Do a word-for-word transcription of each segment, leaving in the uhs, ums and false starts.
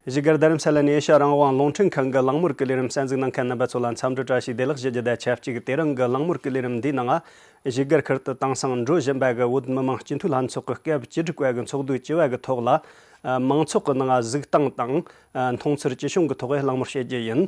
བཞུགས་སྒར་རྡ་རམ་ས་ལ་ནས་ཨེ་ཤ་ཡ་རང་དབང་རླུང་འཕྲིན་ཁང་གི་གླེང་མོལ་གྱི་ལས་རིམ་གསན་གཟིགས་གནང་མཁན་རྣམ་པ་ཚོ་ལ་འཚམས་འདྲི་བཀྲ་ཤིས་བདེ་ལེགས་ཞུ་རྒྱུ་དང་ཆབས་ཅིག་དེ་རིང་གི་གླེང་མོལ་གྱི་ལས་རིམ་འདིའི་ནང་བཞུགས་སྒར་ཁུལ་དུ་དེང་སང་འགྲོ་བཞིན་པ་གི་བོད་མི་མང་སྤྱི་འཐུས་ལྷན་ཚོགས་ཀྱི་སྐབས་བཅུ་དྲུག་པ་གི་ཚོགས་དུས་བཅུ་བ་གི་ཐོག་ལ་མང་ཚོགས་ཀྱི་ནང་གཟིགས་སྟངས་དང་མཐོང་ཚུལ་ཅི་བྱུང་གི་ཐོག་གླེང་མོལ་བྱེད་རྒྱུ་ཡིན།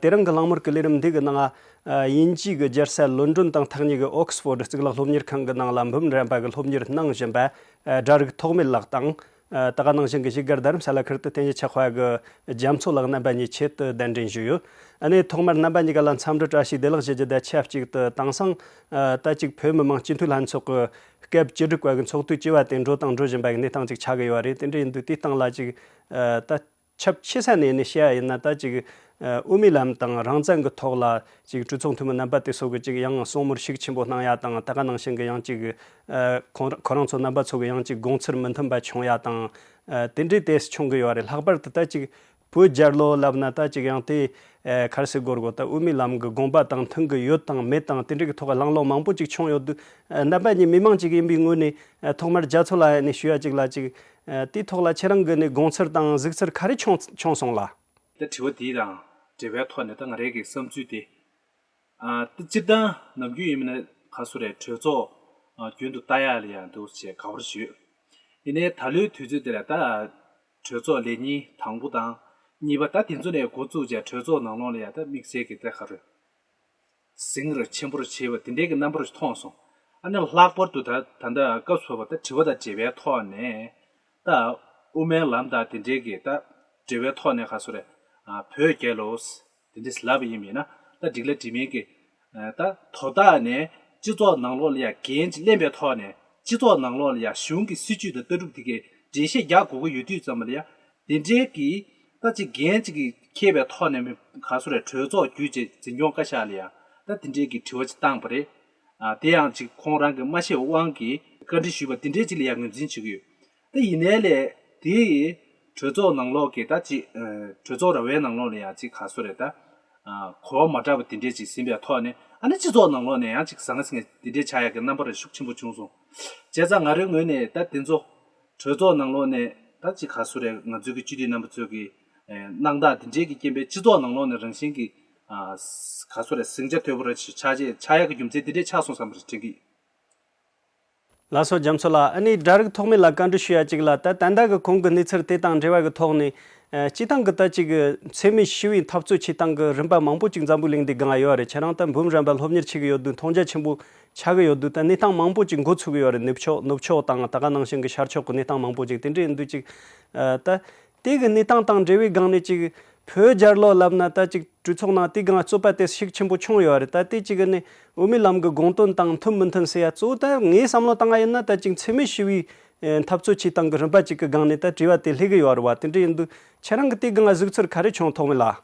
དེ་རིང་གི་གླེང་མོལ་གྱི་ལས་རིམ་འདི་གི་ནང་དབྱིན་ཇིའི་གི་རྒྱལ་ས་ལོན་ཌོན་དང་ཐག་ཉེ་གི་ཨོག་སི་ཕོར་ཌི་གཙུག་ལག་སློབ་གཉེར་ཁང་གི་ནང་ལ་འབུམ་རམས་པ་གི་སློབ་གཉེར་གནང་བཞིན་པ་སྒྲ་རིག་ཐོགས་མེད་ལགས་དང་། ད་ག་ནང་བཞིན་གྱི་བཞུགས་སྒར་རྡ་རམ་ས་ལ་ཁུལ་དུ་བསྟན་བཅོས་ཆགས་པ་གི་རྒྱ་མཚོ་ལགས་རྣམ་པ་གཉིས་ཆེད་དུ་གདན་འདྲེན་ཞུས་ཡོད། ཨ་ནི་ཐོག་མར་རྣམ་པ་གཉིས་ཀ་ལ་འཚམས་འདྲི་བཀྲ་ཤིས་བདེ་ལེགས་ཞུ་རྒྱུ་དང་ཆབས་ཅིག་ཏུ་དེང་སང་ད་ཅིག་བོད་མི་མང་སྤྱི་འཐུས་ལྷན་ཚོགས་ཀྱི་སྐབས་བཅུ་དྲུག་པ་གི་ཚོགས་དུས་བཅུ་བ་དེ་འགྲོ་དང་འགྲོ་བཞིན་པ་གི་གནས་སྟངས་ཅིག་ཆགས་ཀྱི་ཡོད་རེད། དེ་འདྲ་ཡིན་དུས་དེའི་སྟེང་ལ་ཅིག་ད། ཁྱབ་ཆེ་ས་ནས་ནས་བཤད་ཡ་ཡིན་ན་ད་ཅིག་དབུ་མའི་ལམ་དང་རང་བཙན་གྱི་ཐོག་ལ་ཅིག་གྲོས་ཚོགས་འཐུས་མི་རྣམ་པ་དེ་ཚོ་གི་ཅིག་ཡང་གསུང་མོལ་ཤུགས་ཆེན་པོ་གནང་ཡ་དང་ད་ག་ནང་བཞིན་གྱི་ཡང་ཅིག་ཁོང་ཁོ་རང་ཚོ་རྣམ་པ་ཚོ་གི་ཡང་ཅིག་དགོངས་ཚུལ་མི་མཐུན་པ་བྱུང་ཡ་དང་དེ་འདྲའི་དེ་བྱུང་གི་ཡོད་རེད། ལྷག་པར་དུ་ད་ཅིག་བོད་རྒྱལ་ལོ་ལབ་ན་ད་ཅིག་ཡང་དེ་ག་རེ་ཟེར་དགོས་རེད་གོ་ད་དབུ་མའི་ལམ་གྱི་དགོངས་པ་དང་མཐུན་གྱི་ཡོད་དང་མེད་དང་དེ་འདྲ་གི་ཐོག་གླེང་སློང་མང་པོ་ཅིག་བྱུང་ཡོད་དུས་རྣམ་པ་གཉིས་མི་མང་ཅིག་ཡིན་པའི་ངོས་ནས་ཐོག་མར་རྒྱ་མཚོ་ལགས་ནས་ཞུ་ཡ་ཅིག་ལ་ཅིག་དེའི་ཐོག་ལ་ཁྱེད་རང་གི་ནས་དགོངས་ཚུལ་དང་གཟིགས་ཚུལ་ག་རེ་བྱུང་བྱུང་སོང་ལ། ད་དྲི་བ་དེ་དང་འབྲེལ་བའི་ཐོག་ནས་ད་ང་རའི་གི་བསམ་ཚུལ་དེ། ཨ་ད་སྤྱིར་བཏང་ནམ་རྒྱུན་ཡིན་མིན་ན་ག་སུ་རེད་གྲོས་ཚོགས་ཨ་རྒྱུན་དུ་ལྟ་ཡག་ལ་ཡང་འདུག་ཅེས་དགའ་བོར་ཞུས། ཡིན་ནའི་ད་ལོའི་དུས་ཚོད་དེ་ལ་ད་གྲོས་ཚོགས་ལས་ཉིན་དང་པོ་དང་གཉིས་པ་ད་དེ་ཚོ་ནས་འགོ་བཙུགས་བྱས་གྲོས་ཚོགས་ནང་ལོགས་ལ་ཡང་ད་དམིགས་བསལ་གྱི་ད་ག་རེ། ཟིང་ར་ཆེན་པོར་བྱེད་པ་དེ་འདྲའི་གི་རྣམ་པར་མཐོང་སོང་། ཨ་ནི་ལྷག་པར་དུ་ད་ད་ལྟ་སྐབས་སུ་བབས་པ་ད་དྲི་བ་དང་འབྲེལ་བའི་ཐོག་ནས་ད་དབུ་མའི་ལམ་དང་དེ་འདྲའི་གི་ད་འབྲེལ་བའི་ཐོག་ནས་ག་སོ་རེད། ཨ་བོད་རྒྱལ་ལོ་དེ་འདྲའི་ལབ་པ་ཡིན་མིན་ན་ད་འགྲིག་ལ་འགྲིག་མིན་གི་ད་དོ་བདག་ནས་སྤྱི་ཚོགས་ནང་ལོགས་ལ་ཡང་འགན་ཅིག་ལེན་པའི་ཐོག་ནས་སྤྱི་ཚོགས་ནང་ལོགས་ལ་ཡང་གཞུང་གི་སྲིད་ཇུས་དང་ལྟ་གྲུབ་དེ་གའི་འགྲེལ་བཤད་རྒྱག་དགོས་ཀྱི་ཡོད་དུས་ཙམ་པ་ལ་ཡང་དེ་འདྲའི་གི་ད་ཅིག་འགན་ཅིག་གི་འཁྱེར་བའི་ཐོག་ནས་མི་ག་སུ་རེད་གྲོས་ཚོགས་བརྒྱུད་ཅིག་འཛིན་སྐྱོང་བཀའ་ཤག་ལ་ཡང་ད་དེ་འདྲའི་གི་དྲི་བ་ཅིག་བཏང་པ་རེད། ཨ་དེ་ཡང་ཅིག་ཁོང་རང་གི་མ་ཤེས་དབང་གིས་བཀའ་འདྲི་ཞུས་པ་དེ་འདྲའི་ཅིག་ལ་ཡང་ངོས་འཛིན་བྱེད་ཀྱི་ཡོད། ད་ཡིན་ནའི་ལས་དེ་གྲོས་ཚོགས་ནང་ལོགས་ཀྱི་ད་ཅིག་གྲོས་ཚོགས་ར་བའི་ནང་ལོགས་ལ་ཡང་ཅིག་ག་སུ་རེད་ད་གོ་བ་མ་འདྲ་བ་དེ་འདྲའི་ཅིག་ཟིན་པའི་ཐོག་ནས་ཨ་ནི་སྤྱི་ཚོགས་ནང་ལོགས་ནས་ཡང་ཅིག་ཟང་ངེ་ཟིང་ངེ་དེ་འདྲའི་ཆགས་ཡག་གི་རྣམ་པ་རེ་ཤུགས་ཆེན་པོ་བྱུང་སོང་། བྱས་ཙང་ང་རའི་ངོས་ནས་ད་དེ་ཚོ། གྲོས་ཚོགས་ནང་ལོགས་ནས་ད་ཅིག་ག་སུ་རེད་ང་ཚོའི་གི་སྤྱི་འཐུས་རྣམ་པ་ཚོས་ཀྱི་གནང་སྟངས་དེ་འདྲའི་གི་རྐྱེན་པས་སྤྱི་ཚོགས་ནང་ལོགས་ནས་རང་བཞིན་གྱི་ག་སུ་རེད་ཟིང་ཆ་དོད་པོ་རེ་ཆགས་ཆགས་ཆགས་ཡག་གི་རྒྱུ་མཚན་དེ་འདྲས་ཆགས་སོང་བསམ་པ་རེད་དྲན་གི། ལགས་སོ་རྒྱ་མཚོ་ལགས། ཨ་ནི་སྒྲ་རིག་ཐོགས་མེད་ལ་བཀའ་འདྲི་ཞུ་ཡ་ཅིག་ལ་ད་ད་ལྟ་གི་གོང་གི་གནས་ཚུལ་དེ་དང་འབྲེལ་བ་གི་ཐོག་ནས་སྤྱི་བཏང་གི་ད་ཅིག་འཚེ་མེད་ཞི་བའི་འཐབ་རྩོད་བྱེད་སྟངས་གི་རིམ་པ་མང་པོ་ཅིག་འཛམ་བུ་གླིང་འདི་སྒང་ཡོད་རེད། ཁྱེད་རང་ད་འབུམ་རམས་པ་སློབ་གཉེར་བྱེད་གི་ཡོད་དུས་མཐོང་རྒྱ་ཆེན་པོ་ཆགས་ཀྱི་ཡོད་དུས་ད་གནས་སྟངས་མང་པོ་ཅིག་འགོ་ཚུགས་ཀྱི་ཡོད་རེད། ནུབ་ཕྱོགས་ནུབ་ཕྱོགས་དང་ད་ག་ནང་བཞིན་གྱི་ཤར་ཕྱོགས་ཀྱི་གནས་སྟངས་མང་པོ་ཅིག་དེ་འདྲ་ཡིན་དུས་ཅིག་ཨ་ད་དེ་གི་གནས་སྟངས་དང་འབྲེལ་བའི་སྒང་ནས་ཅིག་བོད་རྒྱལ་ལོ་ལབ་ན་ད་ཅིག་གྲོས་ཚོགས་ནང་དེ་སྒང་རྩོད་པ་དེ་ཤུགས་ཆེན་པོ་བྱུང་ཡོད་རེད། ད་དེ་ཅིག་གི་ནས་དབུ་མའི་ལམ་གྱི་དགོངས་དོན་དང་མཐུན་མི་མཐུན་ཟེར་ཡ་གཙོ་བོ་ད་ངའི་བསམ་བློ་བཏང་བ་ཡིན་ན་ད་ཅིག་འཚེ་མེད་ཞི་བའི་འཐབ་རྩོད་བྱེད་སྟངས་ཀྱི་རིམ་པ་ཅིག་གི་སྒང་ནས་ད་དྲི་བ་དེ་སླེབས་ཀྱི་ཡོད་རེད་བ། དེ་འདྲ་ཡིན་དུས་ཁྱེད་རང་གི་དེ་སྒང་གཟིགས་ཚུལ་ག་རེ་བྱུང་ཐོགས་མེད་ལ།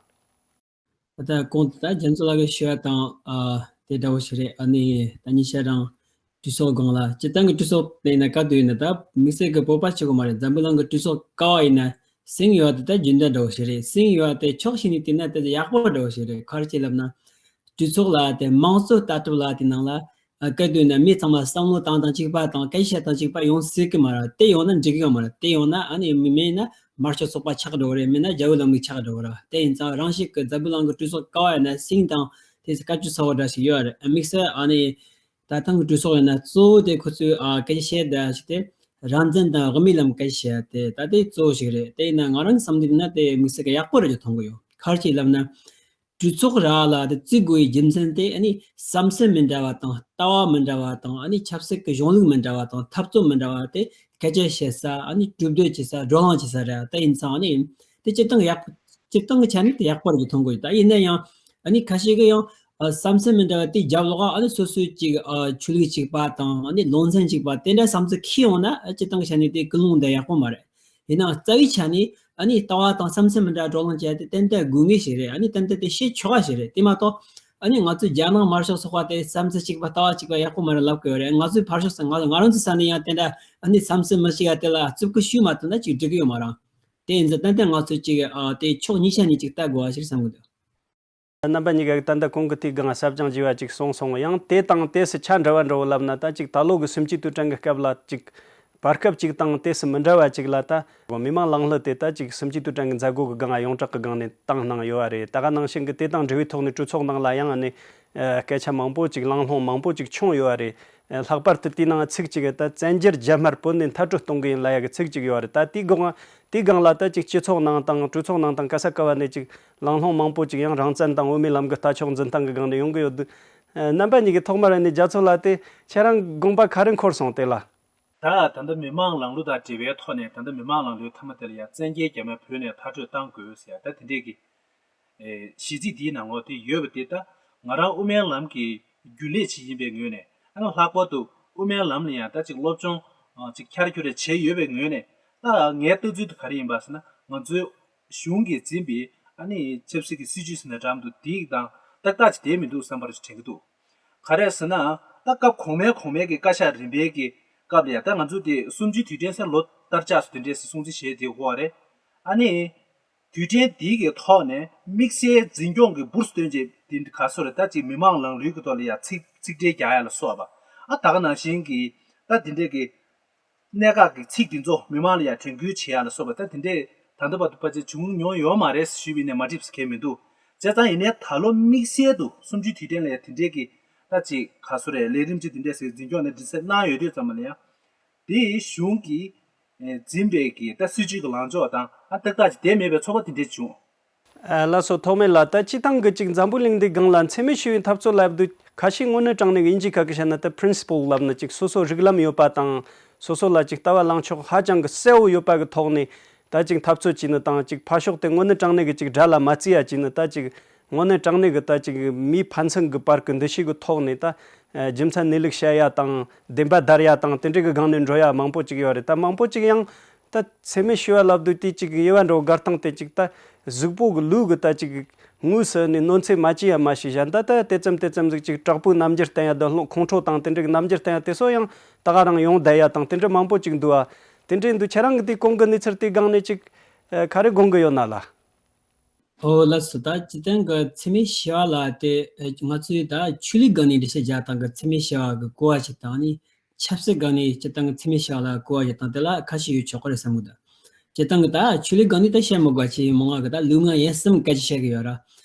ད་གོང་དུ་ད་རྒྱ་མཚོ་ལགས་ཀྱིས་ཞུས་པ་དང་ཨ་དེ་འདྲ་བོ་ཞིག་རེད། ཨ་ནི་ད་ཉི་ཤ་རང་གྲོས་ཚོགས་སྒང་ལ་སྤྱིར་བཏང་གི་གྲོས་ཚོགས་དེ་ཡིན་ན་ག་དུས་ཡིན་ན་ད་དམིགས་བསལ་གྱི་སྤོབས་པ་བྱེད་དགོས་མ་རེད། འཛམ་བུ་གླིང་གི་གྲོས་ཚོགས་ག་བ་ཡིན་ན་སིང་ཡོད་དེ་ད་རྒྱུན་ལྡན་འདྲ་བོ་ཞིག་རེད། སིང་ཡོད་དེ་ཕྱོགས་གཅིག་ནས་བལྟས་ན་དེ་ཡག་པོ་འདྲ་བོ་ཞིག་རེད། ག་རེ་བྱས་ལབ་ན་གྲོས་ཚོགས་ལ་དེ་དམངས་གཙོ་ལྟ་གྲུབ་ལ་དེ་ནང་ལ་ཨ་ག་དུས་ན་མི་ཚང་མ་བསམ་བློ་བཏང་དང་གཅིག་པ་དང་སྐད་ཆ་དང་གཅིག་པ་ཡོང་སྲིད་ཀྱི་མ་རེད། དེ་ཡོང་ན་འགྲིག་གི་ཡོད་མ་རེད། དེ་ཡོང་ན་ཨ་ནི་མི་མེད་ན་དམར་ཤོག་ཚོགས་པ་ཆགས་འགྲོ་གི་རེད། མེད་ན་རྒྱ་བོད་ལམ་ལུགས་ཆགས་འགྲོ་གི་རེད། དེ་ཡིན་ཙང་རང་ཤུགས་ཀྱི་འཛམ་བུ་གླིང་གི་གྲོས་ཚོགས་ག་བ་ཡིན་ན་སིང་དང་དེ་སྐད་ཆ་ཚ་བོ་འདྲ་ཞིག་ཡོད་རེད། དམིགས་བསལ་ཨ་ནི་ད་ཐེངས་གི་གྲོས་ཚོགས་ཡིན་ན་གཙོ་བོ་དེ་ཁོ་ཚོས་ཨ་སྐད་ཆ་བཤད་བསྡད་ཞིག་དེ་རང་བཙན་དང་དབུ་མའི་ལམ་སྐད་ཆ་བཤད་དེ་ད་དེ་གཙོ་བོ་ཞིག་རེད། དེ་ཡིན་ན་ང་རང་གི་བསམ་དུས་ན་དེ་དམིགས་བསལ་གི་ཡག་པོ་རེད་ཅེས་མཐོང་གི་ཡོད། ག་རེ་བྱས་ལབ་ན། གྲོས་ཚོགས་ར་ལ་དེ་བརྩི་དགོས་པའི་རྒྱུ་མཚན་དེ་ཨ་ནི་བསམ་ཚུལ་མི་འདྲ་བ་དང་ལྟ་བ་མི་འདྲ་བ་དང་ཨ་ནི་ཆབ་སྲིད་ཀྱི་གཞུང་ལུགས་མི་འདྲ་བ་དང་འཐབ་རྩོད་མི་འདྲ་བ་དེ་སྐད་ཆ་བཤད་ས་ཨ་ནི་གྲོས་བསྡུར་བྱེད་ས་བགྲོ་གླེང་བྱེད་ས་རེད། ད་ཡིན་ཙང་ཨ་ནི་དེ་སྤྱིར་བཏང་ཡག་སྤྱིར་བཏང་གི་ཆ་ནས་དེ་ཡག་པོ་རེད་ཅེས་མཐོང་གི་ཡོད། ད་ཡིན་ན་ཡང་ཨ་ནི་ཁ་ཤས་ཀྱིས་ཡང་ཨ་བསམ་ཚུལ་མི་འདྲ་བ་དེ་རྒྱབ་ལོགས་ཨ་ནི་སོ་སོའི་ཅིག་ཨ་ཆོས་ལུགས་གཅིག་པ་དང་ཨ་ནི་ལུང་ཚན་གཅིག་པ་དེ་འདྲ་བསམ་ཚུལ་འཁྱེར་ཡོང་ན་ཨ་སྤྱིར་བཏང་གི་ཆ་ནས་དེ་ཀུན་སློང་འདི་ཡག་པོ་མ་རེད། ཡིན་ནའང་རྩ་བའི་ཆ་ནས་ཨ་ནི་ལྟ་བ་དང་བསམ་ཚུལ་མི་འདྲ་བགྲོ་གླེང་བྱས་ཏེ་ཏན་ཏན་དགོས་ངེས་ཤིག་རེད། ཨ་ནི་ཏན་ཏན་དེ་བྱེད་ཆོག་པ་ཞིག་རེད། དེ་མ་གཏོགས་ཨ་ནི་ང་ཚོའི་རྒྱ་ནག་དམར་ཤོག་ཚོགས་པ་དེ་བསམ་ཚུལ་གཅིག་པ་ལྟ་བ་གཅིག་པ་ཡག་པོ་མ་རེད་ལབ་དགོས་རེད། ང་ཚོའི་ཕར་ཕྱོགས་སུ་ང་ང་རང་ཚོའི་ས་ནས་ཡང་དེ་འདྲ་ཨ་ནི་བསམ་ཚུལ་མི་གཅིག་པ་དེ་ལ་རྩིབ་ཁུ་གཞུས་མ་ཐུབ་ན་ཅིག་འགྲིག་གི་ཡོད་མ་རེད། དེ་ཡིན་ཙང་ཏན་ཏན་ང་ཚོས་ཅིག་ཨ་དེ་ཕྱོགས་གཉིས་ཆ་ནས་ཅིག་ལྟ་དགོས་པ་ཞིག་བསམ་གི་འདུག་རྣམ་པ་གཉིས་ཀ་གིས་ད་ལྟ་གོང་གི་དེའི་སྒང་ཟབ་སྦྱང་བགྱིས་པ་ཅིག་གསུངས་སོང་། ཡང་དེ་དང་དེ་སུ་ཆ་འདྲ་བ་འདྲ་བོ་ལབ་ན་ད་ཅིག་ད་ལོ་གི་གསུམ་བཅུའི་དུས་དྲན་གྱི་སྐབས་ལ་ཅིག་ བར་སྐབས་ཅིག་དང་དེ་སུ་མི་འདྲ་བ་ཅིག་ལ་ད་མི་མང་ལངས་ལུགས་དེ་ད་ཅིག་སུམ་ཅུ་དུས་དྲན་གྱི་མཛད་སྒོ་གི་སྒང་ཡོངས་གྲགས་ཀྱི་སྒང་ནས་བཏང་གནང་ཡོད་པ་རེད། ད་ག་ནང་བཞིན་གྱི་དེ་དང་འབྲེལ་བའི་ཐོག་ནས་གྲོས་ཚོགས་ནང་ལ་ཡང་ནས་སྐད་ཆ་མང་པོ་ཅིག་གླེང་སློང་མང་པོ་ཅིག་བྱུང་ཡོད་པ་རེད། ལྷག་པར་དུ་དེའི་ནང་ཚིག་ཅིག་ད་བཙན་རྒྱལ་རྒྱ་དམར་བོད་ནས་མཐར་སྐྲོད་གཏོང་གི་ཡིན་ལབ་ཡ་གི་ཚིག་ཅིག་ཡོད་པ་རེད། ད་དེའི་སྒང་དེའི་སྒང་ལ་ད་ཅིག་སྤྱི་ཚོགས་ནང་དང་གྲོས་ཚོགས་ནང་དང་ག་ས་ག་བ་ནས་ཅིག་གླེང་སློང་མང་པོ་ཅིག་ཡང་རང་བཙན་དང་དབུ་མའི་ལམ་གྱི་ལྟ་ཕྱོགས་འཛིན་སྟངས་ཀྱི་སྒང་ནས་ཡོང་གི་ཡོད་འདུག། རྣམ་པ་གཉིས་ཀྱི་ཐོག་མར་ནས་རྒྱ་མཚོ་ལགས་དེ་ཁྱེད་རང་དགོངས་པ་ག་རེ་འཁོར་སོང་དེ་ལ། ད་ད་ལྟ་མི་མང་ལངས་གླུ་དང་འབྲེལ་བའི་ཐོག་ནས་ད་ལྟ་མི་མང་ལངས་གླུའི་མཐའ་མ་དེ་ལ་ཡང་བཙན་རྒྱལ་རྒྱ་མ་བོད་ནས་མཐར་སྐྲོད་གཏང་དགོས་ཟེར་ཡ་ད་དེ་འདྲས་ཀྱི་ཨེ་གཞི་རྩིས་དེའི་ནང་ལོགས་དེ་ཡོད་པ་དེ་ད་ང་རང་དབུ་མའི་ལམ་གྱི་རྒྱུན་ལས་ཅིག་ཡིན་པའི་ངོས་ནས། ཨ་ནི་ལྷག་པར་དུ་དབུ་མའི་ལམ་ལ་ཡང་ད་ཅིག་སློབ་སྦྱོང་ཨ་ཅིག་འཁྱར་འཁྱོར་རེ་བྱས་ཡོད་པའི་ངོས་ནས། ད་ངའི་ལྟ་ཚུལ་དེ་ག་རེ་ཡིན་པ་ཟེར་ན། ང་ཚོའི་གཞུང་གིས་འཛིན་པའི་ཨ་ནི་ཆབ་སྲིད་ཀྱི་སྲིད་བྱུས་ཟེར་ན་འདྲ་མི་འདུག། དེ་དང་ཏག་ཏག་ཅིག་བསྡད་མི་འདུག་བསམ་པ་རེ་དྲན་གྱི་འདུག། ག་རེ་ཟེར་ན། ད་སྐབས་གོང་མའི་གོང་མའི་གི་བཀའ་ཤག་རིམ་པའི་གི་སྐབས་ལ་ཡང་ད་ང་ཚོ་དེ་གསུམ་བཅུའི་དུས་དྲན་ཟེར་ལོ་ལྟར་ཆགས་སུ་དེ་འདྲས་སེ་སྲུང་བརྩི་བྱས་དེ་གོ་བ་རེད། ཨ་ནི། དུས་དྲན་འདི་གི་ཐོག་ནས་དམིགས་བསལ་འཛིན་སྐྱོང་གི་འབུར་སྟོན་བྱས་དེ་ག་སོ་རེད། ད་ཅིག་མི་མང་ལངས་གླུའི་གི་ཐོག་ལ་ཡང་ཚིག་ཚིག་ཕྲད་རྒྱག་ཡ་ལ་སོགས་པ། ཨ་ད་ག་ནང་བཞིན་གྱི་ད་དེ་འདྲས་གི་གནད་འགག་གི་ཚིག་དེ་ཚོ་མི་མང་ལ་ཡང་དྲན་སྐུལ་བྱེད་ཡ་ལ་སོགས་པ། ད་དེ་འདྲས་ད་ལྟ་བར་དུ་ཕལ་ཆེར་བྱུང་མྱོང་ཡོད་མ་རེད་ཞུས་པ་ཡིན་ན་མ་འགྲིག་ཟེར་མཁན་མི་འདུག། བྱས་ཙང་ཡིན་ནའི་ད་ལོ་དམིགས་བསལ་དུ་གསུམ་བཅུའི་དུས་དྲན་ལ་ཡང་དེ་འདྲས་ཀྱི་ད་ཅིག་ག་སོ་རེད། ལས་རིམ་ཅིག་དེ་འདྲས་ཟེར་འཛིན་སྐྱོང་ནས་འདྲི་སེ་གནང་ཡོད་དུས་ཙམ་པ་ལ་ཡང་དེའི་གཞུང་གི་ཨེ་འཛིན་པའི་གི་ད་སྲིད་བྱུས་ཀྱི་ལངས་ཕྱོགས་དང་ཨ་ཏག་ཏག་ཅིག་བསྡད་མེད་པའི་ཚོར་བ་དེ་འདྲས་བྱུང་། ཨ་ལགས་སོ། ཐོགས་མེད་ལགས། ད་སྤྱི་བཏང་གི་ཅིག་འཛམ་བུ་གླིང་འདིའི་སྒང་ལ་འཚེ་མེད་ཞི་བའི་འཐབ་རྩོད་ལབ་དུས་ཁ་ཤས་དངོས་གནས་དྲང་གནས་ཀྱི་དབྱིན་ཇིའི་ཁ་གི་བཤད་ན་ད་principle ལབ་ན་ཅིག་སོ་སོ་རིགས་ལམ་ཡོད་པ་དང་སོ་སོ་ལ་ཅིག་ལྟ་བ་ལངས་ཕྱོགས་ཧ་ཅང་གི་གསལ་བོ་ཡོད་པ་གི་ཐོག་ནས་ད་ཅིག་འཐབ་རྩོད་བྱས་ནི་དང་ཅིག་ཕར་ཕྱོགས་དེ་དངོས་གནས་དྲང་གནས་ཀྱི་ཅིག་དགྲ་ལ་མ་བརྩི་ཡ་བྱས་ནི་ད་ཅིག་དངོས་གནས་དྲང་གནས་ཀྱི་ད་ཅིག་མིའི་ཕན་ཚུན་གྱི་བར་གྱི་འདུ་ཤེས་ཀྱི་ཐོག་ནས་ད་ཨ་རྒྱུ་མཚན་གནས་ལུགས་བཤད་ཡ་དང་བདེན་པ་བརྡར་ཡ་དང་དེ་འདྲ་གི་སྒང་ནས་འགྲོ་ཡ་མང་པོ་ཅིག་ཡོད་རེད། ད་མང་པོ་ཅིག་ཡང་ད་འཚེ་མེད་ཞི་བ་ལབ་དུས་དེ་ཅིག་དབྱེ་བ་འགྲོ་དགར་སྟངས་དེ་ཅིག་ད་གཟུགས་པོ་གི་ལུས་གི་ད་ཅིག་ངོས་ཟིན་ནས་གནོད་འཚེ་མ་བྱེད་ཡ་མ་ཤེས་བཞིན་ད་ད་དེ་ཙམ་དེ་ཙམ་ཟིག་ཅིག་དྲག་པོའི་རྣམ་འགྱུར་བསྟན་ཡ་ད་ལྷོ་ཁོང་ཁྲོ་དང་དེ་འདྲ་གི་རྣམ་འགྱུར་བསྟན་ཡ་དེ་ཚོ་ཡང་ད་ག་རང་ཡོང་བསྡད་ཡ་དང་དེ་འདྲ་མང་པོ་ཅིག་འདུག་ཨ། དེ་འདྲ་འདུག། ཁྱེད་རང་གི་དེ་གོང་གི་གནས་ཚུལ་དེ་སྒང་ནས་ཅིག་ཨ་ག་རེ་དགོངས་གི་ཡོད་ན་ལ། ཨོ་ལགས་སོ། ད་སྤྱིར་བཏང་གི་འཚེ་མེད་ཞི་བ་ལ་དེ་ཨ་ང་ཚོས་ད་ཆོས་ལུགས་སྒང་ནས་འགྲེལ་བཤད་རྒྱག་སྟངས་གི་འཚེ་མེད་ཞི་བ་གི་གོ་བ་ཞིག་དང་ནི་ཆབ་སྲིད་སྒང་ནས་སྤྱིར་བཏང་གི་འཚེ་མེད་ཞི་བ་ལ་གོ་བ་ཞིག་དང་དེ་ལ་ཁ་ཤས་ཡོད་ཆོག་གི་རེད་བསམ་གི་འདུག། སྤྱིར་བཏང་གི་ད་ཆོས་ལུགས་སྒང་ནས་ད་བཤད་མི་དགོས་པ་ཆེས་མང་བ་གི་ད་ལུས་ངག་ཡིད་གསུམ་སྐད་ཆ་བཤད་གི་ཡོད་ར།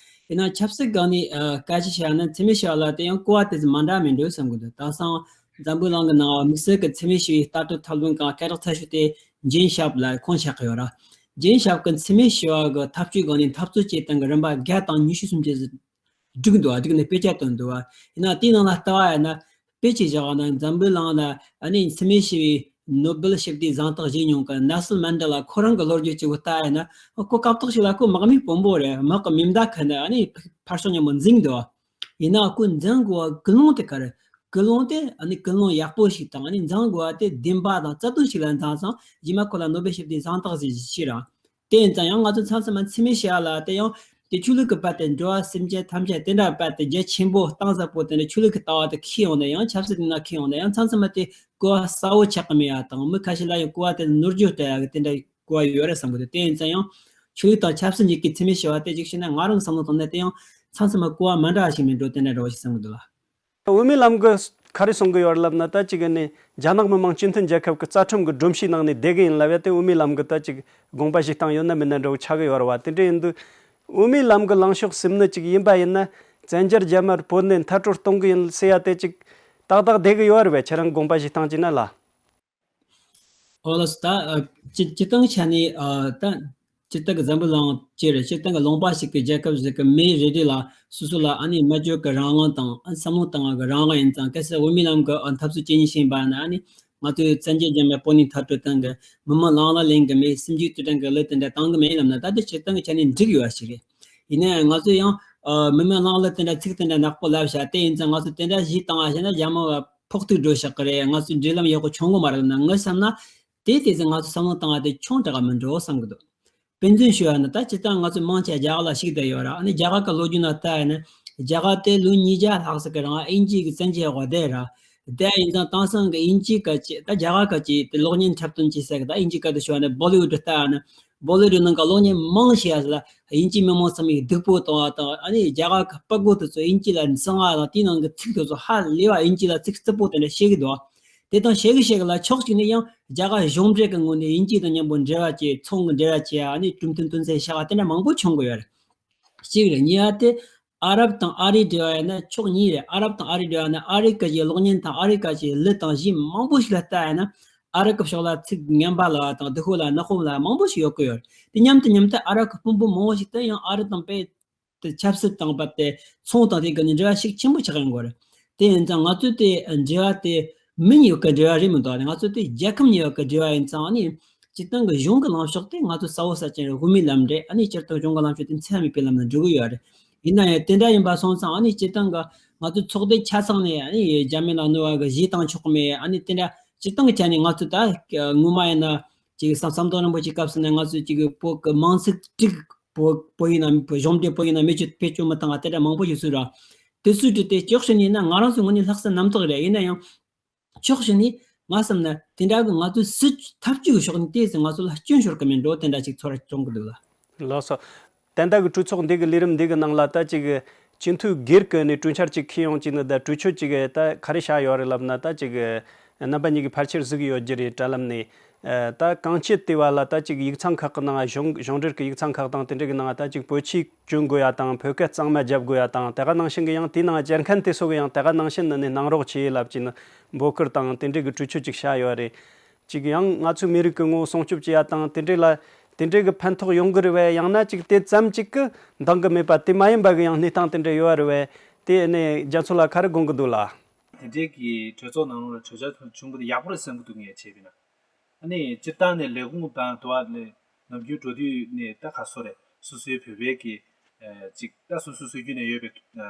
ཡིན་ན་ཆབ་སྲིད་སྒང་ནས་ཨ་སྐད་ཆ་བཤད་ན་འཚེ་མེད་ཞི་བ་ལ་དེ་ཡང་གོ་བ་དེ་ཚོ་མ་འདྲ་མི་འདུག་བསམ་གི་འདུག། དེང་སང་འཛམ་བུའི་གླིང་གི་ནང་དམིགས་བསལ་གྱི་འཚེ་མེད་ཞི་བའི་ལྟ་གྲུབ་ཐབས་ལམ་སྒང་སྐད་གྲགས་ཚ་ཤོས་དེ་ཇེན་ཤཱབ་ལ་ཁོང་ཆགས་ཀྱི་ཡོད་ར། ཇེན་ཤཱབ་ཀྱི་འཚེ་མེད་ཞི་བ་གི་འཐབ་ཇུས་སྒང་ནས་འཐབ་རྩོད་བྱེད་སྟངས་ཀྱི་རིམ་པ་བརྒྱ་དང་ཉི་ཤུ་སུམ་ཅུ་ཟིག་བསྒྲིགས་འདུག་བ། བསྒྲིགས་ནས་དཔེ་ཆ་བཏོན་འདུག་བ། ཡིན་ན་དེའི་ནང་ལ་ལྟ་བ་ཡིན་ན་དཔེ་ཆའི་བཞག་ན་འཛམ་བུའི་གླིང་ལ་ཨ་ནི་འཚེ་མེད་ཞི་བའི་ནོ་སྦེལ་ཞི་བདེའི་གཟེངས་རྟགས་བཞེས་མྱོང་གི་ནེལ་སོན་མན་ཌེ་ལ་ཁོ་རང་གི་ལོ་རྒྱུས་གཅིག་པུ་ལྟ་ཡིན་ན་ཁོ་སྐབས་ཐོག་ཞིག་ལ་ཁོ་དམག་མི་དཔོན་པོ་རེད། དམག་གི་མེ་མདའ་ཁུར་ནས་ཨ་ནི་ཕར་ཕྱོགས་མཉམ་པོ་འཛིང་འདུག་བ། ཡིན་ན་ཁོས་འཛིང་དགོས་པ་ཀུན་སློང་དེ་ག་རེ། ཀུན་སློང་དེ་ཨ་ནི་ཀུན་སློང་ཡག་པོ་ཞིག་དང་ཨ་ནི་འཛིང་དགོས་པ་དེ་བདེན་པ་དང་རྩ་དོན་ཞིག་ལ་འཛིང་ཙང་རྗེས་མ་ཁོ་ལ་ནོ་སྦེལ་ཞི་བདེའི་གཟེངས་རྟགས་ཟིག་ཞིག་རག། དེ་ཡིན་ཙང་ཡང་ང་ཚོ་མཚམས་མཚམས་མ་འཚེ་མེད་ཞི་བ་ལ་དེ་ཡང་དེ་ཆོས་ལུགས་ཀྱི་དཔལ་དེ་འགྲོ་བ་སེམས་ཅན་ཐམས་ཅད་དེ་འདྲ་དཔལ་དེ་རྒྱ་ཆེན་པོ་གཏིང་ཟབ་པོ་དེ་འདྲ་ཆོས་ལུགས་ཀྱི་ལྟ་བ་དེ་ཁེལ་ཡོང་ན་ཡང་ཆབ་སྲིད་དེ་ནང་ཁེལ་ཡོང་ན་ཡང་མཚམས་མཚམས་མ་དེ་གོ་བ་གསལ་བོ་ཆགས་ཀྱི་མེད་ཡ་དང་མི་ཁ་ཤས་ལ་ཡང་གོ་བ་དེ་ནོར་འགྲོ་བསྡད་ཡ་གི་དེ་འདྲ་གོ་བ་ཡོད་རེད་བསམ་གི་འདུག། དེ་ཡིན་ཙང་ཡང་ཆོས་ལུགས་དང་ཆབ་སྲིད་གཉིས་ཀྱི་འཚེ་མེད་ཞི་བ་དེ་གཅིག་བྱས་ན་ང་རང་བསམ་བློ་བཏང་ན་དེ་ཡང་མཚམས་མཚམས་མ་གོ་བ་མ་འདྲ་བ་ཞིག་མིན་འགྲོ་དེ་འདྲ་འདྲ་བོ་ཞིག་བསམ་གི་འདུག་ལ། དབུ་མའི་ལམ་གྱི་ག་རེ་གསུང་གི་ཡོད་རེད་ལབ་ན། ད་ཅིག་ནི་རྒྱ་ནག་མི་དམངས་སྤྱི་མཐུན་རྒྱལ་ཁབ་ཀྱི་རྩ་ཁྲིམས་ཀྱི་སྒྲོམ་གཞིའི་ནང་ནས་བསྡད་གི་ཡིན་ལབ་ཡ་དེ་དབུ་མའི་ལམ་གྱི་ད་ཅིག་དགོངས་པ་བཞེས་སྟངས་ཡོད་ན་མེད་ན་འདྲ་བོ་ཆགས་གི་ཡོད་རེད་བ། དེ་འདྲ་ཡིན་དུས་དབུ་མའི་ལམ་གྱི་ལངས་ཕྱོགས་ཟིན་ནི་ཅིག་ཡིན་པ་ཡིན་ན་བཙན་རྒྱལ་རྒྱ་དམར་བོད་ནས་མཐར་སྐྲོད་གཏོང་གི་ཡིན་ཟེར་ཡ་དེ་ཅིག་ཏག་ཏག་བསྡད་གི་ཡོད་རེད་བས། ཁྱེད་རང་དགོངས་པ་བཞེས་སྟངས་ཅིག་ན་ལ། ཨོ་ལགས་སོ། ད་ཨ་སྤྱི་སྤྱི་བཏང་ཆ་ནས་ཨ་ད་སྤྱིར་བཏང་གི་འཛམ་བུ་གླིང་སྤྱིར་སྤྱིར་བཏང་གི་ལུང་པ་ཞིག་གི་རྒྱལ་ཁབ་ཞིག་གི་མི་རེ་རེ་ལ་སོ་སོ་ལ་ཨ་ནི་སྨྲ་བརྗོད་ཀྱི་རང་དབང་དང་ཨ་བསམ་བློ་བཏང་བ་གི་རང་དབང་ཡིན་ཙང་། གལ་སྲིད་དབུ་མའི་ལམ་གི་ཨ་འཐབ་རྩོད་བྱེད་ཉིན་ཤེས་པ་ན་ཨ་ནི་ང་ཚོས་བཙན་རྒྱལ་རྒྱ་མའི་བོད་ནས་མཐར་སྐྲོད་བཏང་གི་མི་མང་ལང་ལ་ལེན་གི་མེད། སུམ་ཅུའི་དུས་དྲན་གི་གླུ་དེ་འདྲ་བཏང་གི་མེད་ལབ་ན། ད་དེ་སྤྱིར་བཏང་གི་ཆ་ནས་འགྲིག་ཡོད་པ་ཞིག་རེད། ཡིན་ནའང་ང་ཚོས་ཡང་ཨ་མི་མང་ལང་ལ་དེ་འདྲ་ཚིག་དེ་འདྲ་ནག་པོ་ལབ་བཞག་དེ་ཡིན་ཙང་ང་ཚོས་དེ་འདྲ་ཞིག་བཏང་བ་བྱས་ན་རྒྱ་མི་བ་ཕོག་ཐུག་འགྲོ་ཤག་གི་རེད། ང་ཚོའི་འབྲེལ་ལམ་ཡག་པོ་བྱུང་གི་མ་རེད་ལབ་ན་ངས་བསམ་ན་དེ་དེ་ཚོ་ང་ཚོ་བསམ་བློ་བཏང་བ་དེ་ཆུང་དྲགས་མི་འགྲོ་བསམ་གི་འདུག། དཔེ་མཚོན་ཞུ་བ་ན་ད་སྤྱིར་བཏང་ང་ཚོ་མང་ཆེ་རྒྱ་གར་ལ་ཞུགས་བསྡད་ཡོད་ར། ཨ་ནི་རྒྱ་གར་གི་ལོ་རྒྱུས་ནང་ལྟ་ཡིན་ན་རྒྱ་གར་དེ་ལོ་ཉིས་བརྒྱ་ལྷག་ཙམ་གི་རིང་དབྱིན་ཇི་གི་བཙན་འཛུལ་འོག་བསྡད་ར། དེ་ཡིན་ཙང་དེང་སང་གི་དབྱིན་ཇི་སྐད་ཀྱི་ད་རྒྱ་གར་སྐད་ཀྱི་དེ་གློག་བརྙན་འཁྲབ་སྟོན་བྱེད་ས་གི་ད་དབྱིན་ཇི་སྐད་དུ་ཞུ་བ་ན་བོ་ལི་ཝུད་ལྟ་ཡིན་ན་བོ་ལི་ཝུད་ནང་གི་གློག་བརྙན་མང་ཆེ་བ་ལ་དབྱིན་ཇི་མི་མང་ཚང་མས་སྡུག་པོ་གཏོང་བ་དང་། ཨ་ནི་རྒྱ་གར་གི་དཔའ་རྒོད་དེ་ཚོ་དབྱིན་ཇི་ལ་འཛིང་བ་དང་དེའི་ནང་གི་ཚིག་དེ་ཚོ་ཧ་ལས་པ་དབྱིན་ཇི་ལ་ཚིག་རྩུབ་པོ་དེ་འདྲ་བཤད་གི་འདུག། དེ་དང་ཞེ་གི་ཞེ་གི་ལ་ཕྱོགས་གཅིག་ནས་ཡང་རྒྱ་གར་གཞུང་འབྲེལ་གྱི་ངོས་ནས་དབྱིན་ཇི་དང་མཉམ་པོ་འབྲེལ་བ་བྱས། ཚོང་གི་འབྲེལ་བ་བྱས། ཨ་ནི་གྲོས་མཐུན་དོན་ཚན་བཞག་པ་དེ་འདྲ་མང་པོ་བྱུང་གི་ཡོད་རེད། གཅིག་རེད། གཉིས་པ་དེ་ཨ་རབ་དང་ཨ་རིའི་འབྲེལ་བ་ཡིན་ན་ཕྱོགས་གཉིས་རེད། ཨ་རབ་དང་ཨ་རིའི་འབྲེལ་བ་ནི་ཨ་རི་གི་གློག་བརྙན་དང་ཨ་རི་ག་གི་གླུ་དང་གཞས་མང་པོ་ཞིག་ལ་ལྟ་ཡིན་ན། ཨ་རི་གི་ཕྱོགས་ལ་ཚིག་ངན་པ་ལབ་པ་དང་། དེ་ཁོ་ལ་ནག་པོ་ལབ་པ་མང་པོ་ཞིག་ཡོད་གི་ཡོད་རེད། དེ་མཉམ་དུ་མཉམ་དུ་ཨ་རི་གི་དཔོན་པོ་མང་པོ་ཞིག་དང་ཡང་ཨ་རི་དང་དཔེ་དེ་ཆབ་སྲིད་དང་བར་དེ་ཚོང་དང་དེ་གི་ནི་འབྲེལ་བ་ཤུགས་ཆེན་པོ་ཆགས་ཡོང་གི་རེད། དེ་ཡིན་ཙང་ང་ཚོས་དེ་འབྲེལ་བ་དེ་མི་གཉིས་བར་གྱི་འབྲེལ་བ་རེད་མི་འདུག་ང་ཚོ་དེ་རྒྱལ་ཁབ་གཉིས་བར་གྱི་འབྲེལ་བ་ཡིན་ཙང་ནི། སྤྱིར་བཏང་གི་གཞུང་གི་ལངས་ཕྱོགས་དེ་ང་ཚོ་གསལ་བོ་གསལ་རྐྱང་རེད། དབུ་མའི་ལམ་རེད། ཨ་ནི་སྤྱིར་བཏང་གཞུང་གི་ལངས་ཕྱོགས་དེ་འཚེ་བ་མེད་པའི་ལམ་ལ་འགྲོ་གི་ཡོད་རེད། ཡིན་ན་ཡང་དེ་འདྲ་ཡིན་པ་སོང་ཙང་ཨ་ནི་སྤྱིར་བཏང་གི་ང་ཚོ་ཚོགས་སྡེ་ཆ་ཚང་ནས་ཨ་ནི་རྒྱ་མི་ལ་གནོད་པ་གི་གཞས་བཏང་ཆོག་གི་མེད། ཨ་ནི་དེ་འདྲ་སྤྱིར་བཏང་གི་ཆ་ནས་ང་ཚོ་ད་སྔོན་མ་ཡིན་ན་ཅིག་བསམ་བསམ་གཏན་རིན་པོ་ཆེའི་སྐབས་སུ་ནས་ང་ཚོས་ཅིག་བོད་ཀྱི་མིང་ཚིག་བྲིས། བོད་བོད་ཡིན་ན་གཞུང་འབྲེལ་བོད་ཡིན་ན་མི་སྤྱོད་བེད་སྤྱོད་མི་བཏང་བ་དེ་འདྲ་མང་པོ་ཞིག་བཟོས་ར། དེ་ཚོའི་གྲས་དེ་ཕྱོགས་གཅིག་ནས་ཡིན་ན་ང་རང་ཚོའི་ངོས་ནས་ལྷག་བསམ་རྣམ་དག་རེད། ཡིན་ན་ཡང་ཕྱོགས་གཅིག་ནས་ང་བསམ་ན་དེ་འདྲ་གི་ང་ཚོའི་སྲིད་ཐབས་བྱུས་ཀྱི་ཕྱོགས་ནས་དེ་ཚོ་ང་ཚོ་ལ་སྐྱོན་ཤོར་གི་མིན་འགྲོ། དེ་འདྲ་ཅིག་ཚོར་བ་བྱུང་གི་འདུག་ལ། ལགས་སོ། ད་ལྟ་གི་གྲོས་ཚོགས་འདི་གི་ལས་རིམ་འདི་གི་ནང་ལ་ད་ཅིག་སྤྱི་འཐུས་སྒེར་གྱི་ནས་གྲོས་འཆར་ཅིག་འཁྱེར་ཡོང་ཅིག་ནི་ད་གྲོས་ཆོད་ཅིག་ད་ག་རེ་བཞག་ཡོད་རེད་ལབ་ན། ད་ཅིག་རྣམ་པ་གཉིས་ཀྱིས་ཕལ་ཆེར་གཟིགས་ཡོད་རྒྱུ་རེད། དྲ་ལམ་ནས། ད་གང་ཅི་ལྟེ་བ་ལ་ད་ཅིག་ཡིག་ཚང་ཁག་གི་ནང་། གཞུང་གཞུང་འབྲེལ་གྱི་ཡིག་ཚང་ཁག་དང་དེ་འདྲ་གི་ནང་ད་ཅིག་བོད་ཆས་གྱོན་དགོས་ཡ་དང་། བོད་སྐད་གཙང་མ་རྒྱབ་དགོས་ཡ་དང་། དེ་ག་ནང་བཞིན་གི་ཡང་དེའི་ནང་བཅར་མཁན་དེ་ཚོ་གི་ཡང་དེ་ག་ནང་བཞིན་ནི་ནས་གནང་རོགས་བྱེད་ལབ་ཅིག་ནི་འབོད་སྐུལ་དང་དེ་འདྲ་གི་གྲོས་ཆོད་ཅིག་བཞག་ཡོད་རེད། ཅིག་ཡང་ང་ཚོའི་མི་རིགས་ཀྱི་ངོ་བོ་སྲུང་སྐྱོབ་བྱེད་ཡ་དང་དེ་འདྲ་ལ་དེ་འདྲ་གི་ཕན་ཐོགས་ཡོང་གི་རེད་བས། ཡང་ན་ཅིག་དེ་ཙམ་ཅིག་གི་འདང་གི་མེད་པ་དེ་མ་ཡིན་པ་གི་ཡང་གནས་སྟངས་དེ་འདྲ་ཡོད་རེད་བས། དེ་ནས་རྒྱ་མཚོ་ལགས་ག་རེ་དགོངས་ཀྱི་འདུག་ལ། དེ་འདྲའི་གི་གྲོས་ཚོགས་ནང་ལོགས་ལ་གྲོས་འཆར་བྱུང་བ་དེ་ཡག་པོ་རེད་བསམ་གྱི་འདུག་ངས་བྱས་པ་ཡིན་ན། ཨ་ནི་སྤྱིར་བཏང་ནས་ལས་ཁུངས་དང་དུ་བ་ལས་ནམ་རྒྱུན་འགྲོ་དུས་ནས་ད་ག་སོ་རེད། སོ་སོའི་བོད་པའི་གི་ཨ་ཅིག་ད་སོ་སོ་སྲོལ་རྒྱུན་ནས་ཡོད་པའི་ཨ་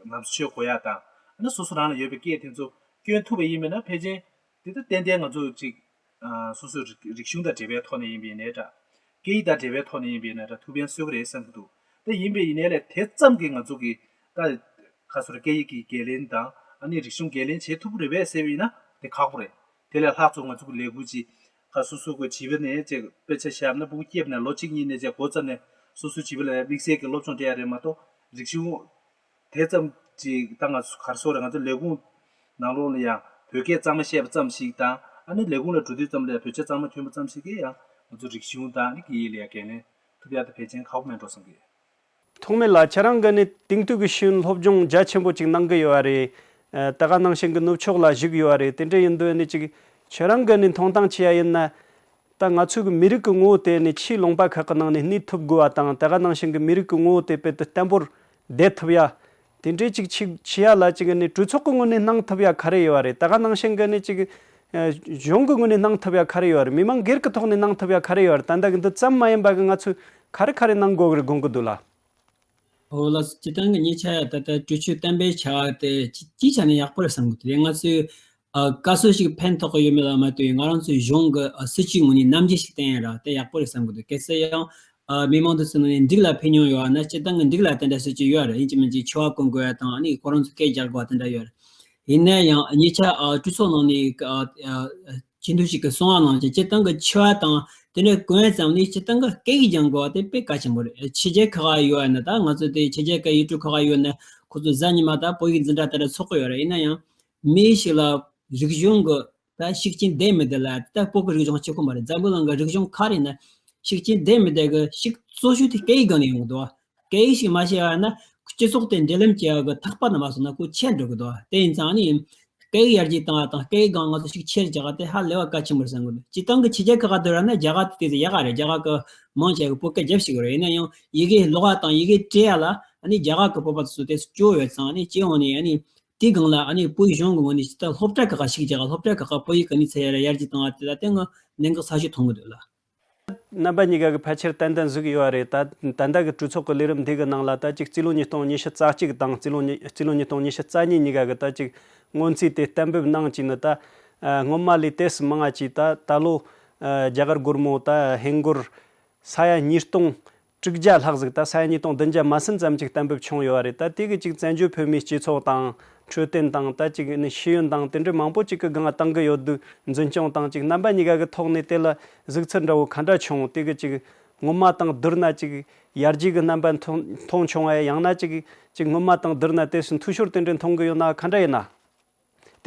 ལམ་སྲོལ་གོ་ཡ་དང་། ཨ་ནི་སོ་སོ་རང་ལ་ཡོད་པའི་སྐད་དེ་ཚོ་སྐྱོན་ཐུབ་པ་ཡིན་མིན་ན་ཕལ་ཆེར་དེ་ད་ཏན་ཏན་ང་ཚོ་ཅིག་ཨ་སོ་སོའི་རིག་རིག་གཞུང་དང་འབྲེལ་བའི་ཐོག་ནས་ཡིན་པ་ཡིན་ནའི་འདྲ། སྐད་ཡིག་དང་འབྲེལ་བའི་ཐོག་ནས་ཡིན་པ་ཡིན་ནའི་འདྲ། ཐུགས་ཕན་གསོས་ཀྱི་རེད་བསམ་གྱི་འདུག་ད་ཡིན་པ་ཡིན་ནའི་ལས་དེ་ཙམ་གྱིས་ང་ཚོ་གི་ད་ཁ་སོར་སྐད་ཡིག་གི་འགན་ལེན་དང་ཨ་ནི་རིག་གཞུང་འགན་ལེན་བྱེད་ཐུབ་ཀྱི་རེད་པས་ཟེར་བ་ཡིན་ན་དེ་ཁག་པོ་རེད། དེ་ལས་ལྷག་ཙམ་ང་ཚོ་གི་ལས་འགུལ་ཅིག་ཁ་སོ་སོ་གི་བྱིས་པ་ནས་ཅིག་དཔེ་ཆ་བཞག་ན་ཕྲུ་གུ་སྐྱེས་པ་ནས་ལོ་གཅིག་གཉིས་ནས་ཅིག་འགོ་བརྩམས་ནས་སོ་སོའི་བྱིས་པ་ལ་དམིགས་བསལ་གྱི་སློབ་སྦྱོང་སྤྲད་ཡ་རེད་མ་གཏོགས། རིག་གཞུང་དེ་ཙམ་ཅིག་ད་ང་ཚོ་ག་རེ་ཟེར་དགོས་རེད། ང་ཚོ་ལས་ཁུངས་ནང་ལོགས་ལ་ཡང་བོད་སྐད་གཙང་མ་བཤད་པ་ཙམ་ཞིག་དང་། ཨ་ནི་ལས་ཁུངས་ལ་འགྲོ་དུས་ཙམ་ལ་བོད་ཆས་གཙང་མ་གྱོན་པ་ཙམ་ཞིག་གིས་ཡང་ང་ཚོ་རིག་གཞུང་དང་ཨ་ནི་སྐད་ཡིག་ལ་ཡང་འགན་ལེན་ཐུབ་ཡ་དེ་ཕལ་ཆེར་ཁག་པོ་མེད་འགྲོ་བསམ་གི། ཐོག་མེད་ལ་ཁྱེད་རང་གི་ནི་དེང་དུས་ཀྱི་ཤེས་ཡོན་སློབ་སྦྱོང་རྒྱ་ཆེན་པོ་ཅིག་གནང་གི་ཡོད་རེད། ཨ་ད་ག་ནང་བཞིན་གྱི་ནུབ་ཕྱོགས་ལ་བཞུགས་ཡོད་རེད། དེ་འདྲ་ཡིན་དུས་ནི་ཅིག་ཁྱེད་རང་གི་ནི་མཐོང་སྟངས་ཆེ་ཡ་ཡིན་ན། ད་ང་ཚོའི་གི་མི་རིགས་ཀྱི་ངོ་བོ་དེ་ནི་ཆེས་ལུང་པ་ཁག་གི་ནང་ནས་གནས་ཐུབ་དགོས་པ་དང་། ད་ག་ནང་བཞིན་གྱི་མི་རིགས་ཀྱི་ངོ་བོ་དེ་དཔེ་དེ་བརྟན་པོར་བསྡད་ཐུབ་ཡ། དེ་འདྲའི་ཅིག་ཆེ་ཆེ་ཡ་ལ་ཅིག་ནི་གྲོས་ཚོགས་ཀྱི་ངོས་ནས་གནང་ཐུབ་ཡ་ག་རེ་ཡོད་རེད། ད་ག་ནང་བཞིན་གྱི་ནི་ཅིག་ཨ་གཞུང་གི་ངོས་ནས་གནང་ཐུབ་ཡ་ག་རེ་ཡོད་རེད། མི་མང་སྒེར་གྱི་ཐོག་ནས་གནང་ཐུབ་ཡ་ག་རེ་ཡོད་རེད། ད་ལྟ་གི་འདི་ཙམ་མ་ཡིན་པ་གི་ང་ཚོས་ག་རེ་ག་རེ་གནང་དགོས་གི་རེད་དགོངས་གི་འདུག་ལ། ཨོ་ལགས་སོ། སྤྱིར་བཏང་གི་ཉེ་ཆར་ད་ལྟ་གྲོས་ཆོད་གཏན་འབེབས་བྱ་བ་དེ་སྤྱི་སྤྱིའི་ཆ་ནས་ཡག་པོ་རེད་བསམ་གི་འདུག་དེ་ང་ཚོས་ཨ་ག་ཚོད་ཞིག་ཕན་ཐོགས་ཀྱི་ཡོད་མེད་ལ་མ་ལྟོས་ཡིན། ང་རང་ཚོའི་གཞུང་གི་ཨ་སྲིད་ཇུས་ངོས་ནས་ནམ་རྒྱུན་ཞིག་བསྟན་ཡ་ར་དེ་ཡག་པོ་རེད་བསམ་གི་འདུག་གལ་སྲིད་ཡང་ཨ་མི་མང་དེ་ཚོའི་ནང་ནས་འགྲིག་ལ་ཕན་མྱོང་ཡོད་ན། སྤྱིར་བཏང་གི་འགྲིག་ལ་དེ་འདྲ་སྲིད་ཇུས་ཡོད་རེད། ཡིན་གཅིག་མིན་གཅིག་འཆི་བ་གོན་དགོས་ཡ་དང་། ཨ་ནི་ཁོ་རང་ཚོ་སྐད་རྒྱག་དགོས་པ་དེ་འདྲ་ཡོད་རེད། ཡིན་ན་ཡང་ཉེ་ཆར་ཨ་གྲོས་ཚོགས་ནང་ནས་ཨ་ཨ་སྤྱི་འཐུས་ཤིག་གིས་གསུངས་པ་ནང་བཞིན་སྤྱིར་བཏང་གི་འཆི་བ་དང་དེ་འདྲ་གོན་ཡ་ཙམ་ལས་སྤྱིར་བཏང་གི་སྐད་ཡིག་སྦྱང་དགོས་པ་དེ་དཔེ་གལ་ཆེན་པོ་རེད། ཕྱི་རྒྱལ་ཁག་ཡོད་ན། ད་ང་ཚོ་དེ་ཕྱི་རྒྱལ་ཁག་ཡུལ་གྲུ་ཁག་ཡོད་ན་ཁོ་ཚོ་གཟའ་ཉི་མ་ད་བོད་ཡིག་འཛིན་གྲྭ་དེ་འདྲ་ཚོགས་ཀྱི་ཡོད་རེད། ཡིན་ན་ཡང་མི་ཞིག་ལ་རིག་གཞུང་གི་ད་ཤུགས་རྐྱེན་ལྡན་མི་ལྡན་ལ་ད་བོད་ཀྱི་རིག་གཞུང་གཅིག་པོ་མ་རེད། འཛམ་བུ་གླིང་གི་རིག་གཞུང་ག་རེ་ཡིན་ན་ཤུགས་རྐྱེན་ལྡན་མི་ལྡན་གི་ཤུགས་གཙོ་ཤོས་དེ་སྐད་ཡིག་སྒང་ནས་ཡོང་གི་འདུག་སྐད་ཡིག་ཞིག་མ་ཤེས་པ་ན་སྤྱི་ཚོགས་དེ་འབྲེལ་ལམ་བྱེད་ཡག་གི་ཐག་པ་ན་མ་སོང་ན་ཁོ་ཆད་འགྲོ་གི་འདུག་དེ་ཡིན་ཙང་ནི་སྐད་ཡིག་ཡར་རྒྱས་བཏང་བ་དང་སྐད་ཡིག་སྒང་ང་ཚོ་ཤུགས་ཆེར་རྒྱག་པ་དེ་ཧ་ལས་པ་གལ་ཆེན་པོ་རེད་བསམ་གི་འདུག་སྤྱིར་བཏང་གི་ཕྱི་རྒྱལ་ཁག་ག་དུ་ར་ན་རྒྱ་གར་དེ་དེ་ཚོ་ཡག་ག་རེད། རྒྱ་གར་གི་མང་ཆེ་གི་བོད་སྐད་རྒྱབ་ཤེས་གི་རེད། ཡིན་ན་ཡང་ཡི་གེ་ཀློག་པ་དང་ཡི་གེ་བྲིས་ཡ་ལ་ཨ་ནི་རྒྱ་གར་གི་བོད་པ་དེ་ཚོ་དེ་སྐྱོ་ཡོད་ཙང་ནི་སྤྱི་ཡོངས་ནས་ཨ་ནི་དེའི་སྒང་ལ་ཨ་ནི་བོད་གཞུང་གི་ངོས་ནས་ཇི་ལྟར་སློབ་གྲྭ་ཁག་ག་ཤུགས་རྒྱག་ག་སློབ་གྲྭ་ཁག་ག་བོད་ཡིག་གི་གནས་ཚད་ཡར་ཡར་རྒྱས་བཏང་བ་དེ་ལ་དེ་ང་གནད་འགག་ཆེ་ཤོས་མཐོང་གི་འདུག་ལ། རྣམ་པ་གཉིས་ཀ་གིས་ཕལ་ཆེར་ཏན་ཏན་གཟིགས་ཡོད་རེད། ད་ད་ལྟ་གི་གྲོས་ཚོགས་ཀྱི་ལས་རིམ་འདི་གི་ནང་ལ་ད་ཅིག་རྩིས་ལོ་ཉིས་སྟོང་ཉི་ཤུ་རྩ་གཅིག་དང་རྩིས་ལོ་ཉི་རྩིས་ལོ་ཉིས་སྟོང་ཉི་ཤུ་རྩ་གཉིས་གཉིས་ཀ་གི་ད་ཅིག་སྔོན་རྩིས་དེ་གཏན་འབེབས་གནང་བྱས་ནས། ད་ཨ་སྔོན་མ་ལས་ཏོག་ཙམ་མང་བ་ཅིག་ད་ད་ལོ་ཨ་རྒྱ་གར་སྒོར་མོ་ད་ཧིན་སྒོར་ས་ཡ་ཉིས་སྟོང་དྲུག་བརྒྱ་ལྷག་ཟིག་ད་ས་ཡ་ཉིས་སྟོང་བདུན་བརྒྱ་མ་ཟིན་ཙམ་ཅིག་གཏན་འབེབས་བྱུང་ཡོད་རེད། ད་དེ་གི་ཅིག་བཙན་བྱོལ་བོད་མིའི་སྤྱི་ཚོགས་དང་འཕྲོད་བསྟེན་དང་ད་ཅིག་ནི་ཤེས་ཡོན་དང་དེ་འདྲ་མང་པོ་ཅིག་གི་སྒང་བཏང་གི་ཡོད་དུས། འཛིན་སྐྱོང་དང་ཅིག་རྣམ་པ་གཉིས་ཀ་གི་ཐོག་ནས་དེ་ལ་གཟིགས་ཚུལ་འདྲ་བོ་ག་འདྲ་བྱུང་། དེ་གི་ཅིག་སྔོན་མ་དང་བསྡུར་ན་ཅིག་ཡར་རྒྱས་ཀྱི་རྣམ་པ་མཐོང་མཐོང་བྱུང་བས། ཡང་ན་ཅིག་ཅིག་སྔོན་མ་དང་བསྡུར་ན་དེ་སུ་འཐུས་ཤོར་དེ་འདྲ་མཐོང་གི་ཡོད་ན་ག་འདྲ་ཡིན་ན།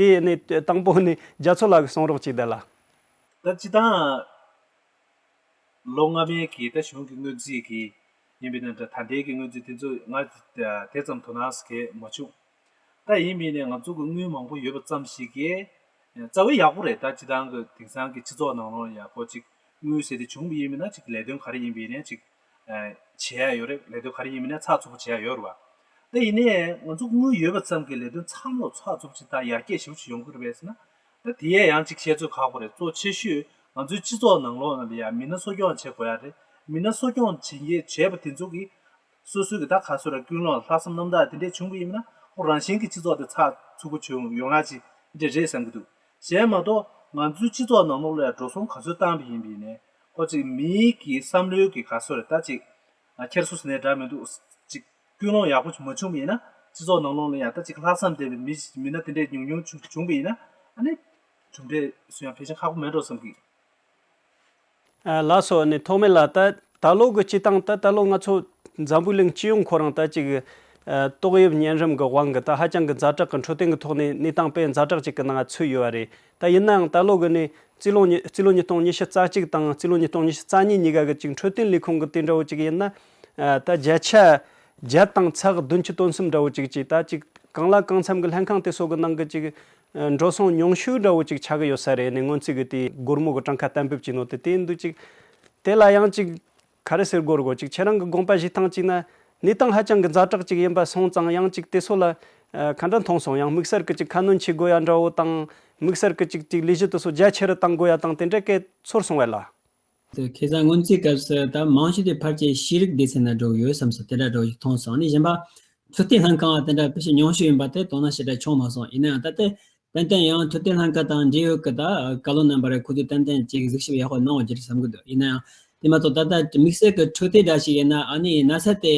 དེ་ནི་དང་པོ་ནི་རྒྱ་མཚོ་ལགས་གསུང་རོགས་གྱིས་ད་ལ། ད་སྤྱི་བཏང་ལོ་སྔ་མའི་གི་ད་གཞུང་གི་སྔོན་རྩིས་ཀྱི་ཡིན་པའི་ན་འདྲ། ད་ལྟའི་གི་སྔོན་རྩིས་དེ་ཚོ་ང་དེ་ཙམ་དོ་སྣང་གལ་མ་བྱུང་། ད་ཡིན་པའི་ནས་ང་ཚོ་གི་དངུལ་མང་པོ་ཡོད་པ་ཙམ་ཞིག་གིས་རྩ་བའི་ཡག་པོ་རེད། ད་སྤྱི་བཏང་གི་དེང་སང་གི་སྤྱི་ཚོགས་ནང་ལོགས་ཡག་པོ་ཅིག་དངུལ་ཟེར་དེ་བྱུང་བ་ཡིན་པའི་ན་ཅིག་ལས་དོན་ག་རེ་ཡིན་པའི་ནས་ཅིག་བྱེད་ཡ་ཡོད་རེད། ལས་དོན་ག་རེ་ཡིན་པའི་ནས་ཚགས་ཚུད་པོ་བྱེད་ཡ་ཡོད་རེད་བ། ད་ཡིན་ནའི་ང་ཚོ་དངུལ་ཡོད་པ་ཙམ་གྱིས་ལས་དོན་ཚང་མ་ལོ་ཚགས་ཚུད་པོ་ཅིག་ད་ཡར་རྒྱས་ཞེ་པོ་ཅིག་ཡོང་གི་རེད་པས་ཟེར་ན། ད་དེ་ཡས་ཡང་ཅིག་བཤད་ཚོད་ཁག་པོ་རེད། གཙོ་ཆེ་ཤོས་ང་ཚོའི་སྤྱི་ཚོགས་ནང་ལོགས་ནང་ལ་ཡ་མི་སྣ་གསོ་སྐྱོང་བྱེད་དགོས་ཡ་རེད། མི་སྣ་གསོ་སྐྱོང་བྱེད་མཁན་བྱས་པ་དེ་ཚོ་གིས་སོ་སོའི་གི་ད་ག་སོ་ར་ཀུན་སློང་ལྷག་བསམ་རྣམ་དག་དེ་འདྲས་བྱུང་བ་ཡིན་ན་ཁོ་རང་བཞིན་གྱི་སྤྱི་ཚོགས་དེ་ཚགས་ཚུད་པོ་བྱུང་ཡོང་ཡ་ཅིག་དེ་འདྲས་རེད་བསམ་གྱི་འདུག་གཞན་མ་གཏོགས་ང་ཚོའི་སྤྱི་ཚོགས་ནང་ལོགས་ལ་ཡ་འགྲོ་སོང་ག་ཚོད་བཏང་བ་ཡིན་པ་ཡིན་ནའི་ཁོ་ཅིག་མིའི་གི་བསམ་བློའི་གི་ག་སོ་རེད། ད་ཅིག་ཁྱེར་སོ་ཟེར་ནའི་འདྲ་མི་འདུག་ཅིག་ཀུན་སློང་ཡག་པོ་ཅིག་མ་བྱུང་བ་ཡིན་ན་སྤྱི་ཚོགས་ནང་ལོགས་ལ་ཡ་ད་ཅིག་ལྷག་བསམ་ལྡན་པའི་མི་མི་སྣ་དེ་འདྲས་ཉུང་ཉུང་བྱུང་བྱུང་བ་ཡིན་ན་ཨ་ནི་གྲུབ་འབྲས་སུ་ཡང་ཕལ་ཆེར་ཁག་པོ་མེད་འགྲོ་བསམ་གི། ཨ། ལགས་སོ། ཨ་ནི་ཐོགས་མེད་ལགས། ད་ད་ལོ་གི་སྤྱི་བཏང་ད་ད་ལོ་ང་ཚོ་འཛམ་བུ་གླིང་སྤྱི་ཡོངས་ཁོ་རང་ད་ཅིག་ཨ། ཏོག་དབྱིབས་གཉན་རིམས་ཀྱི་དབང་གིས་ད་ཧ་ཅང་གི་ཛ་དྲག་གི་འཕྲོད་བསྟེན་གྱི་ཐོག་ནས་གནས་སྟངས་དཔེ་ཛ་དྲག་ཅིག་གི་ནང་ཚུད་ཡོད་པ་རེད། ད་ཡིན་ནའང་ད་ལོ་གི་ནི་རྩིས་ལོ་ཉི་རྩིས་ལོ་ཉིས་སྟོང་ཉི་ཤུ་རྩ་གཅིག་དང་རྩིས་ལོ་ཉིས་སྟོང་ཉི་ཤུ་རྩ་གཉིས་གཉིས་ཀ་གི་ཅིག་འཕྲོད་བསྟེན་ལས་ཁུངས་ཀྱི་དེ་འདྲ་བོ་ཅིག་ཡིན་ན། ཨ། ད་བརྒྱ་ཆ་བརྒྱ་དང་ཚེག་བདུན་ཅུ་དོན་གསུམ་འདྲ་བོ་ཅིག་ཅིག་ད་ཅིག་གང་ལ་གང་འཚམ་གྱི་ལྷན་ཁང་དེ་ཚོ་གི་ནང་གི་ཅིག་འགྲོ་སོང་ཉུང་ཤོས་འདྲ་བོ་ཅིག་ཆགས་ཀྱི་ཡོད་ས་རེད། ནི་སྔོན་རྩིས་ཀྱི་དེ་སྒོར་མོ་གི་གྲངས་ཀ་གཏན་འབེབས་བྱས་ནོ་དེ་དེ་ཡིན་དུས་ཅིག་དེ་ལ་ཡང་ཅིག་ག་རེ་ཟེར་དགོས་རེད་གོ། ཅིག་ཁྱེད་རང་གི་དགོངས་པ་བཞེས་སྟངས་ཅིག་ན་གནས་སྟངས་ཧ་ཅང་གི་ཛ་དྲག་ཅིག་ཡིན་པ་སོང་ཙང་ཡང་ཅིག་དེ་ཚོ་ལ་ཨ། ག་འདྲ་མཐོང་སོང་། ཡང་དམིགས་བསལ་གྱི་ཅིག་ཁ་སྣོན་བྱེད་དགོས་ཡ་འདྲ་བོ་དང་དམིགས་བསལ་གྱི་ཅིག་ཅིག་ལས་གཞི་དེ་ཚོ་རྒྱ་ཆེ་རུ་གཏང་དགོས་ཡ་དང་དེ་འདྲ་སྐད་ཚོར་སོང་བས་ལ། དེ་ཁ་སང་སྔོན་རྩིས་སྐབས་སུ་ད་མང་ཤོས་དེ་ཕལ་ཆེར་ཤེས་རིག་སྡེ་ཚན་ན་འགྲོ་གི་ཡོད་བསམ་སོང་། དེ་འདྲ་འགྲོ་གི་མཐོང་སོང་། ཨ་ནི་གཞན་པ་འཕྲོད་བསྟེན་ལྷན་ཁང་དེ་འདྲ་ཕལ་ཆེར་ཉུང་ཤོས་ཡིན་པ་དེ་དོ་སྣང་ཞེ་དྲག་བྱུང་མ་སོང་། ཡིན་ན་ཡང་ད་ལྟ་ཏན་ཏན་ཡང་འཕྲོད་བསྟེན་ལྷན་ཁང་དང་འབྲེལ་ཡོད་ཀྱི་ད་བཀའ་བློན་རྣམ་པ་རེད། ཁོ་ཚོས་ཏན་ཏན་ཅིག་གཟིགས་ཞིབ་ཡག་པོ་གནང་བ་ཅིག་རེད་བསམ་གྱི་འདུག་ཡིན་ན་ཡང་དེ་མ་གཏོགས་ད་ལྟ་དམིགས་བསལ་གྱི་འཕྲོད་བསྟེན་འདྲ་ཞིག་ཡིན་ན་ཨ་ནི་ན་ཚ་དེ་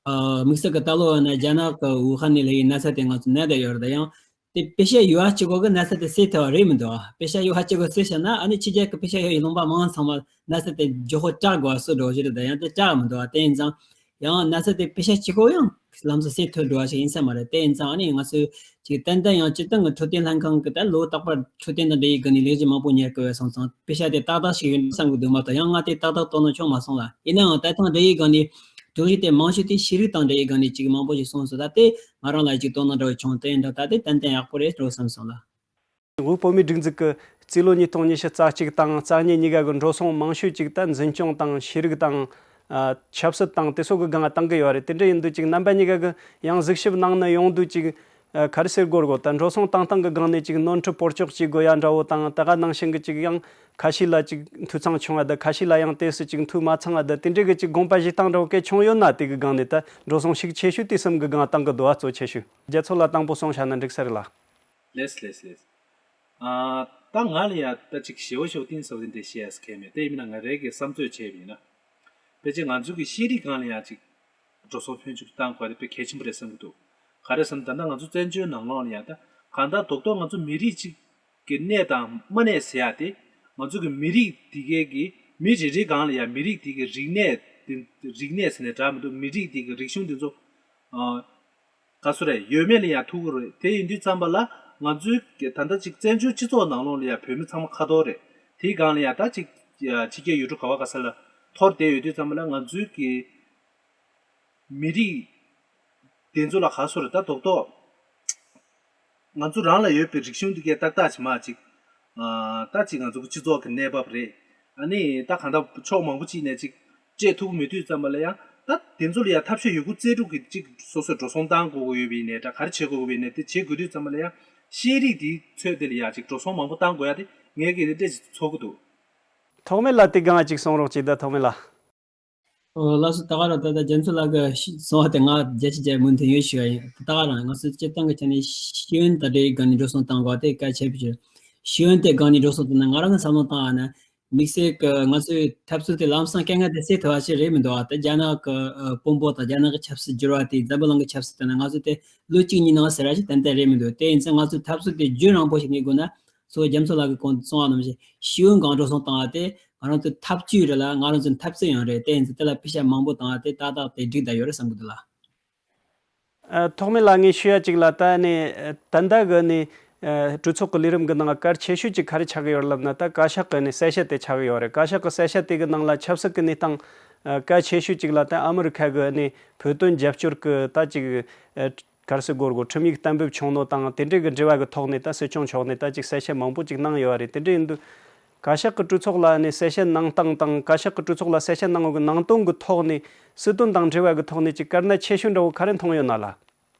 དམིགས་བསལ་གྱི་ད་ལོ་ཡིན་ན་རྒྱ་ནག་གི་ཝུ་ཧན་ནས་སླེབས་པའི་ན་ཚ་དེ་ང་ཚོ་ན་བསྡད་ཡོད་རེད། ད་ཡང་དེ་པེ་ཤ་ཡོད་ཨ་གཅིག་གོ་གི་ན་ཚ་དེ་སེལ་ཐུབ་པ་རེད་མི་འདུག་ཨ། པེ་ཤ་ཡོད་ཨ་གཅིག་གོ་སེལ་བྱས་ན་ཨ་ནི་ཕྱི་རྒྱལ་གྱི་པེ་ཤ་ཡོད་ཡིན་ལུང་པ་མང་ཚང་མ་ན་ཚ་དེ་མགྱོགས་པོ་དྲག་དགོས་པ་སུ་འགྲོ་གི་རེད། ད་ཡང་དེ་དྲག་མི་འདུག་ཨ། དེ་ཡིན་ཙང་ཡང་ན་ཚ་དེ་པེ་ཤ་གཅིག་གོ་ཡང་ལམ་སང་སེལ་ཐུབ་འགྲོ་བ་ཞིག་ཡིན་ས་མ་རེད། དེ་ཡིན་ཙང་ཨ་ནི་ང་ཚོས་ཅིག་ཏན་ཏན་ཡང་སྤྱིར་བཏང་གི་འཕྲོད་བསྟེན་ལྷན་ཁང་གི་ད་ལོ་རྟག་པར་འཕྲོད་བསྟེན་དང་འབྲེལ་ཡོད་སྒང་ནས་ལས་གཞི་མང་པོ་གཉེར་གི་ཡོད་སོང་ཙང་པེ་ཤ་དེ་ཏག་ཏག་ཞིག་ཡོད་བསམ་གི་འདུག་མ་གཏོགས་ཡང་ང་དེ་ཏག་ཏག་ཏོག་ནོ་བྱུང་མ་སོང་ལ། ཡིན་ནའང་ད་ཐེངས་འབྲེལ་ཡོད་སྒང་ནས་གྲོས་གཞི་དེ་མང་ཤོས་དེ་ཤེས་རིག་དང་འབྲེལ་ཡོད་སྒང་ནས་ཅིག་མང་པོ་ཞིག་གསུངས་སོང་། ད་དེ་ང་རང་ལ་ཅིག་དོ་སྣང་འདྲ་བོ་བྱུང་། དེ་ཡིན་ད་ད་དེ་ཏན་ཏན་ཡག་པོ་རེད་འགྲོ་བསམ་སོང་ལ། དབུས་བོད་མིའི་སྒྲིག་འཛུགས་ཀྱི་རྩིས་ལོ་ཉིས་སྟོང་ཉི་ཤུ་རྩ་གཅིག་དང་རྩ་གཉིས་གཉིས་ཀ་གི་འགྲོ་སོང་མང་ཤོས་ཅིག་ད་འཛིན་སྐྱོང་དང་ཤེས་རིག་དང་། ཨ། ཆབ་སྲིད་དང་དེ་སོགས་ཀྱི་སྒང་ལ་བཏང་གི་ཡོད་རེད། དེ་འདྲ་ཡིན་དུས་ཅིག་རྣམ་པ་གཉིས་ཀ་གི་ཡང་གཟིགས་ཞིབ་གནང་ནས་ཡོང་དུས་ཅིག་ཨ། ག་རེ་ཟེར་དགོས་རེད་གོ། ད་འགྲོ་སོང་བཏང་སྟངས་ཀྱི་སྒང་ནས་ཅིག་ནོར་འཁྲུལ་སྤོ་སྐྱོག་བྱེད་དགོས་ཡ་འདྲ་བོ་དང་ད་ག་ནང་བཞིན་གྱི་ཅིག་ཡང་ཁ་ཤས་ལ་ཅིག་འཐུས་ཚང་བྱུང་བ་དང་ཁ་ཤས་ལ་ཡང་དེ་སུ་ཅིག་འཐུས་མ་ཚང་བ་དང་དེ་འདྲ་གི་ཅིག་དགོངས་པ་བཞེས་སྟངས་འདྲ་བོ་སྐད་བྱུང་ཡོད་ན་དེ་གི་སྒང་ནས་ད་འགྲོ་སོང་ཤུགས་ཆེ་ཤོས་དེ་གསུམ་གི་སྒང་བཏང་གི་འདུག་ཨ། གཙོ་ཆེ་ཤོས་རྒྱ་མཚོ་ལགས་དང་པོ་གསུངས་བཞག་ན་འགྲིག་ས་རེད་ལ། ལེས་ལེས་ལེས། ཨ། ད་ང་ལ་ཡ་ད་ཅིག་ཞེ་བོ་ཞེ་བོ་གཏིང་ཟབ་དེ་འདྲ་བཤད་ཡ་ས་གལ་མེད། དེ་ཡིན་ན་ང་རང་གི་བསམ་ཚོད་བྱས་པ་ཡིན་ན། ཕལ་ཆེར་ང་ཚོ་གི་ཤེས་རིག་སྒང་ལ་ཡ་ཅིག་འགྲོ་སོང་ཕོན་ཆུང་བཏང་དགོས་དེ་དཔེ་གལ་ཆེན་པོ་རེད་བསམ་གྱི་འདུག་ག་རེ་བསམ་ད་ལྟ་ང་ཚོ་བཙན་བྱོལ་ནང་ལོགས་ལ་ཡ་ད་གང་ལྟར་རྡོག་རྡོག་ང་ཚོ་མི་རིགས་གཅིག་གི་གནས་དང་མ་གནས་ཟེར་ཡ་དེ་ང་ཚོ་གི་མི་རིགས་དེ་གའི་གི་མི་རེ་རེ་སྒང་ལ་ཡ་མི་རིགས་དེ་གི་རིག་གནས་དེ་རིག་གནས་ཟེར་ནས་འདྲ་མི་འདུག་མི་རིགས་དེ་གི་རིག་གཞུང་དེ་ཚོ། ཨ། ག་སུ་རེད་ཡོད་མེད་ལ་ཡང་ཐུག་གི་རེད། དེ་ཡིན་དུས་ཙམ་པ་ལ་ང་ཚོའི་ད་ལྟ་ཅིག་བཙན་བྱོལ་སྤྱི་ཚོགས་ནང་ལོགས་ལ་ཡང་བོད་མི་ཚང་མ་ཁ་ཐོར་རེད། དེའི་སྒང་ལ་ཡང་ད་ཅིག་ཕྱི་རྒྱལ་ཡུལ་གྲུ་ག་བ་ག་ས་ལ་ཐོར་བསྡད་ཡོད་དུས་ཙམ་པ་ལ་ང་ཚོའི་གི་མི་རིགས་དེ་ཚོ་ལ་ག་སུ་རེད་ད་རྡོག་རྡོག་ང་ཚོ་རང་ལ་ཡོད་པའི་རིག་གཞུང་འདི་གའི་ཏག་ཏག་ཅིག་མ་ཅིག་ཨ། ད་ཅིག་ང་ཚོ་གི་སྤྱི་ཚོགས་ཀྱི་གནས་བབ་རེད། ཨ་ནི་ད་གང་ལྟར་ཕྱོགས་མང་པོ་ཅིག་ནས་ཅིག་སྤྲད་ཐུབ་ཀྱི་མེད་དུས་ཙམ་པ་ལ་ཡང་ད་དེ་ཚོ་ལ་ཡང་ཐབས་ཤེས་ཡོད་རྒུ་རྩལ་སྤྲུགས་ཀྱིས་ཅིག་སོ་སོས་འགྲོ་སོང་བཏང་དགོས་ཀྱི་ཡོད་པ་ཡིན་ནའི་འདྲ་ག་རེ་བྱེད་དགོས་ཀྱི་ཡོད་པ་ཡིན་ནའི་དེ་བྱེད་དགོས་དུས་ཙམ་པ་ལ་ཡང་ཤེས་རིག་དེའི་ཚོད་དེ་ལ་ཡང་ཅིག་འགྲོ་སོང་མང་པོ་བཏང་དགོས་ཡ་དེ་ངས་ཀྱི་དེ་འདྲས་ཅིག་ཚོར་གྱི་འདུག་ཐོགས་མེད་ལ་དེ་སྒང་ཅིག་གསུང་རོགས་གྱིས་ད་ཐོགས་མེད་ལ། ཨོ་ལགས་སོ། ད་ག་རང་ད་ལྟ་རྒྱ་མཚོ་ལགས་ཀྱིས་གསུངས་པ་དེ་ང་བརྒྱ་ཆ་བརྒྱ་མོས་མཐུན་ཡོད་ཞུ་བ་ཡིན། ད་ག་རང་ང་ཚོ་སྤྱིར་བཏང་གི་ཆ་ནས་ཤེས་ཡོན་དང་འབྲེལ་བའི་སྒང་ནས་འགྲོ་སོང་བཏང་དགོས་པ་དེ་གལ་ཆེ་པོ་ཞིག་ཤེས་ཡོན་དེ་སྒང་ནས་འགྲོ་སོང་བཏང་ན་ང་རང་གི་བསམ་བློ་བཏང་བ་ན་དམིགས་བསལ་གྱི་ང་ཚོའི་འཐབ་རྩོད་དེ་ལམ་སང་དཀའ་ངལ་དེ་སེལ་ཐུབ་པ་ཞིག་རེད་མི་འདུག་བ། ད་རྒྱ་ནག་གི་ཨ་དཔོན་པོ་དང་རྒྱ་ནག་གི་ཆབ་སྲིད་བསྒྱུར་བ་དེ་འཛམ་བུ་གླིང་གི་ཆབ་སྲིད་དེ་ན་ང་ཚོ་དེ་ལོ་གཅིག་གཉིས་ནང་ཟེར་བ་ཞིག་ཏན་ཏན་རེད་མི་འདུག་དེ་ཡིན་ཙང་ང་ཚོའི་འཐབ་རྩོད་དེ་རྒྱུན་རིང་པོ་ཞིག་གནས་དགོས་ན་གཙོ་བོ་རྒྱ་མཚོ་ལགས་ཀྱིས་གོང་དུ་གསུངས་པ་ནང་བཞིན་ཤེས་ཡོན་སྒང་འགྲོ་སོང་བཏང་བ་དེ་ང་རང་ཚོའི་འཐབ་ཇུས་རེད་ལ་ང་རང་ཚོའི་འཐབ་རྩོད་ཡང་རེད། དེ་ཡིན་ཙང་དེ་ལ་པེ་ཤ་མང་པོ་བཏང་བ་དེ་ཏག་ཏག་དེ་འགྲིག་བསྡད་ཡོད་རེད་བསམ་གྱི་འདུག་ལ། ཨ། ཐོགས་མེད་ལ་ངས་ཞུ་ཡ་གཅིག་ལ་ད་ནི་ད་ལྟ་གི་ནི་ ཨ་གྲོས་ཚོགས་ཀྱི་ལས་རིམ་གྱི་ནང་གལ་ཆེ་ཤོས་ཅིག་ག་རེ་ཆགས་ཀྱི་ཡོད་རེད་ལབ་ན། ད་བཀའ་ཤག་གི་ནས་གསལ་བཤད་དེ་ཆགས་ཀྱི་ཡོད་རེད། བཀའ་ཤག་གི་གསལ་བཤད་དེ་གི་ནང་ལ་ཆབ་སྲིད་ཀྱི་གནས་སྟངས་ཨ་གལ་ཆེ་ཤོས་ཅིག་ལ་ད་ཨ་མི་རི་ཁ་གི་ནས་བོད་དོན་རྒྱབ་སྐྱོར་གྱི་ད་ཅིག་ཨ་ག་རེ་ཟེར་དགོས་རེད། ཁྲིམས་ཡིག་གཏན་འབེབས་བྱུང་ནོ་དང་དེ་འབྲེལ་གྱི་འབྲེལ་བ་གི་ཐོག་ནས་ད་སྲིད་སྐྱོང་མཆོག་ནས་ད་ཅིག་གསལ་བཤད་མང་པོ་ཅིག་གནང་ཡོད་རེད། དེ་འདྲ་ཡིན་དུས་བཀའ་ཤག་གི་གྲོས་ཚོགས་ལ་ནས་གསལ་བཤད་གནང་སྟངས་དང་། བཀའ་ཤག་གི་གྲོས་ཚོགས་ལ་གསལ་བཤད་གནང་བའི་ནང་དོན་གྱི་ཐོག་ནས་སྲིད་དོན་དང་འབྲེལ་བ་གི་ཐོག་ནས་ཅིག་དཀའ་གནད་ཆེ་ཤོས་འདྲ་བོ་ག་རེ་མཐོང་ཡོད་ན་ལ།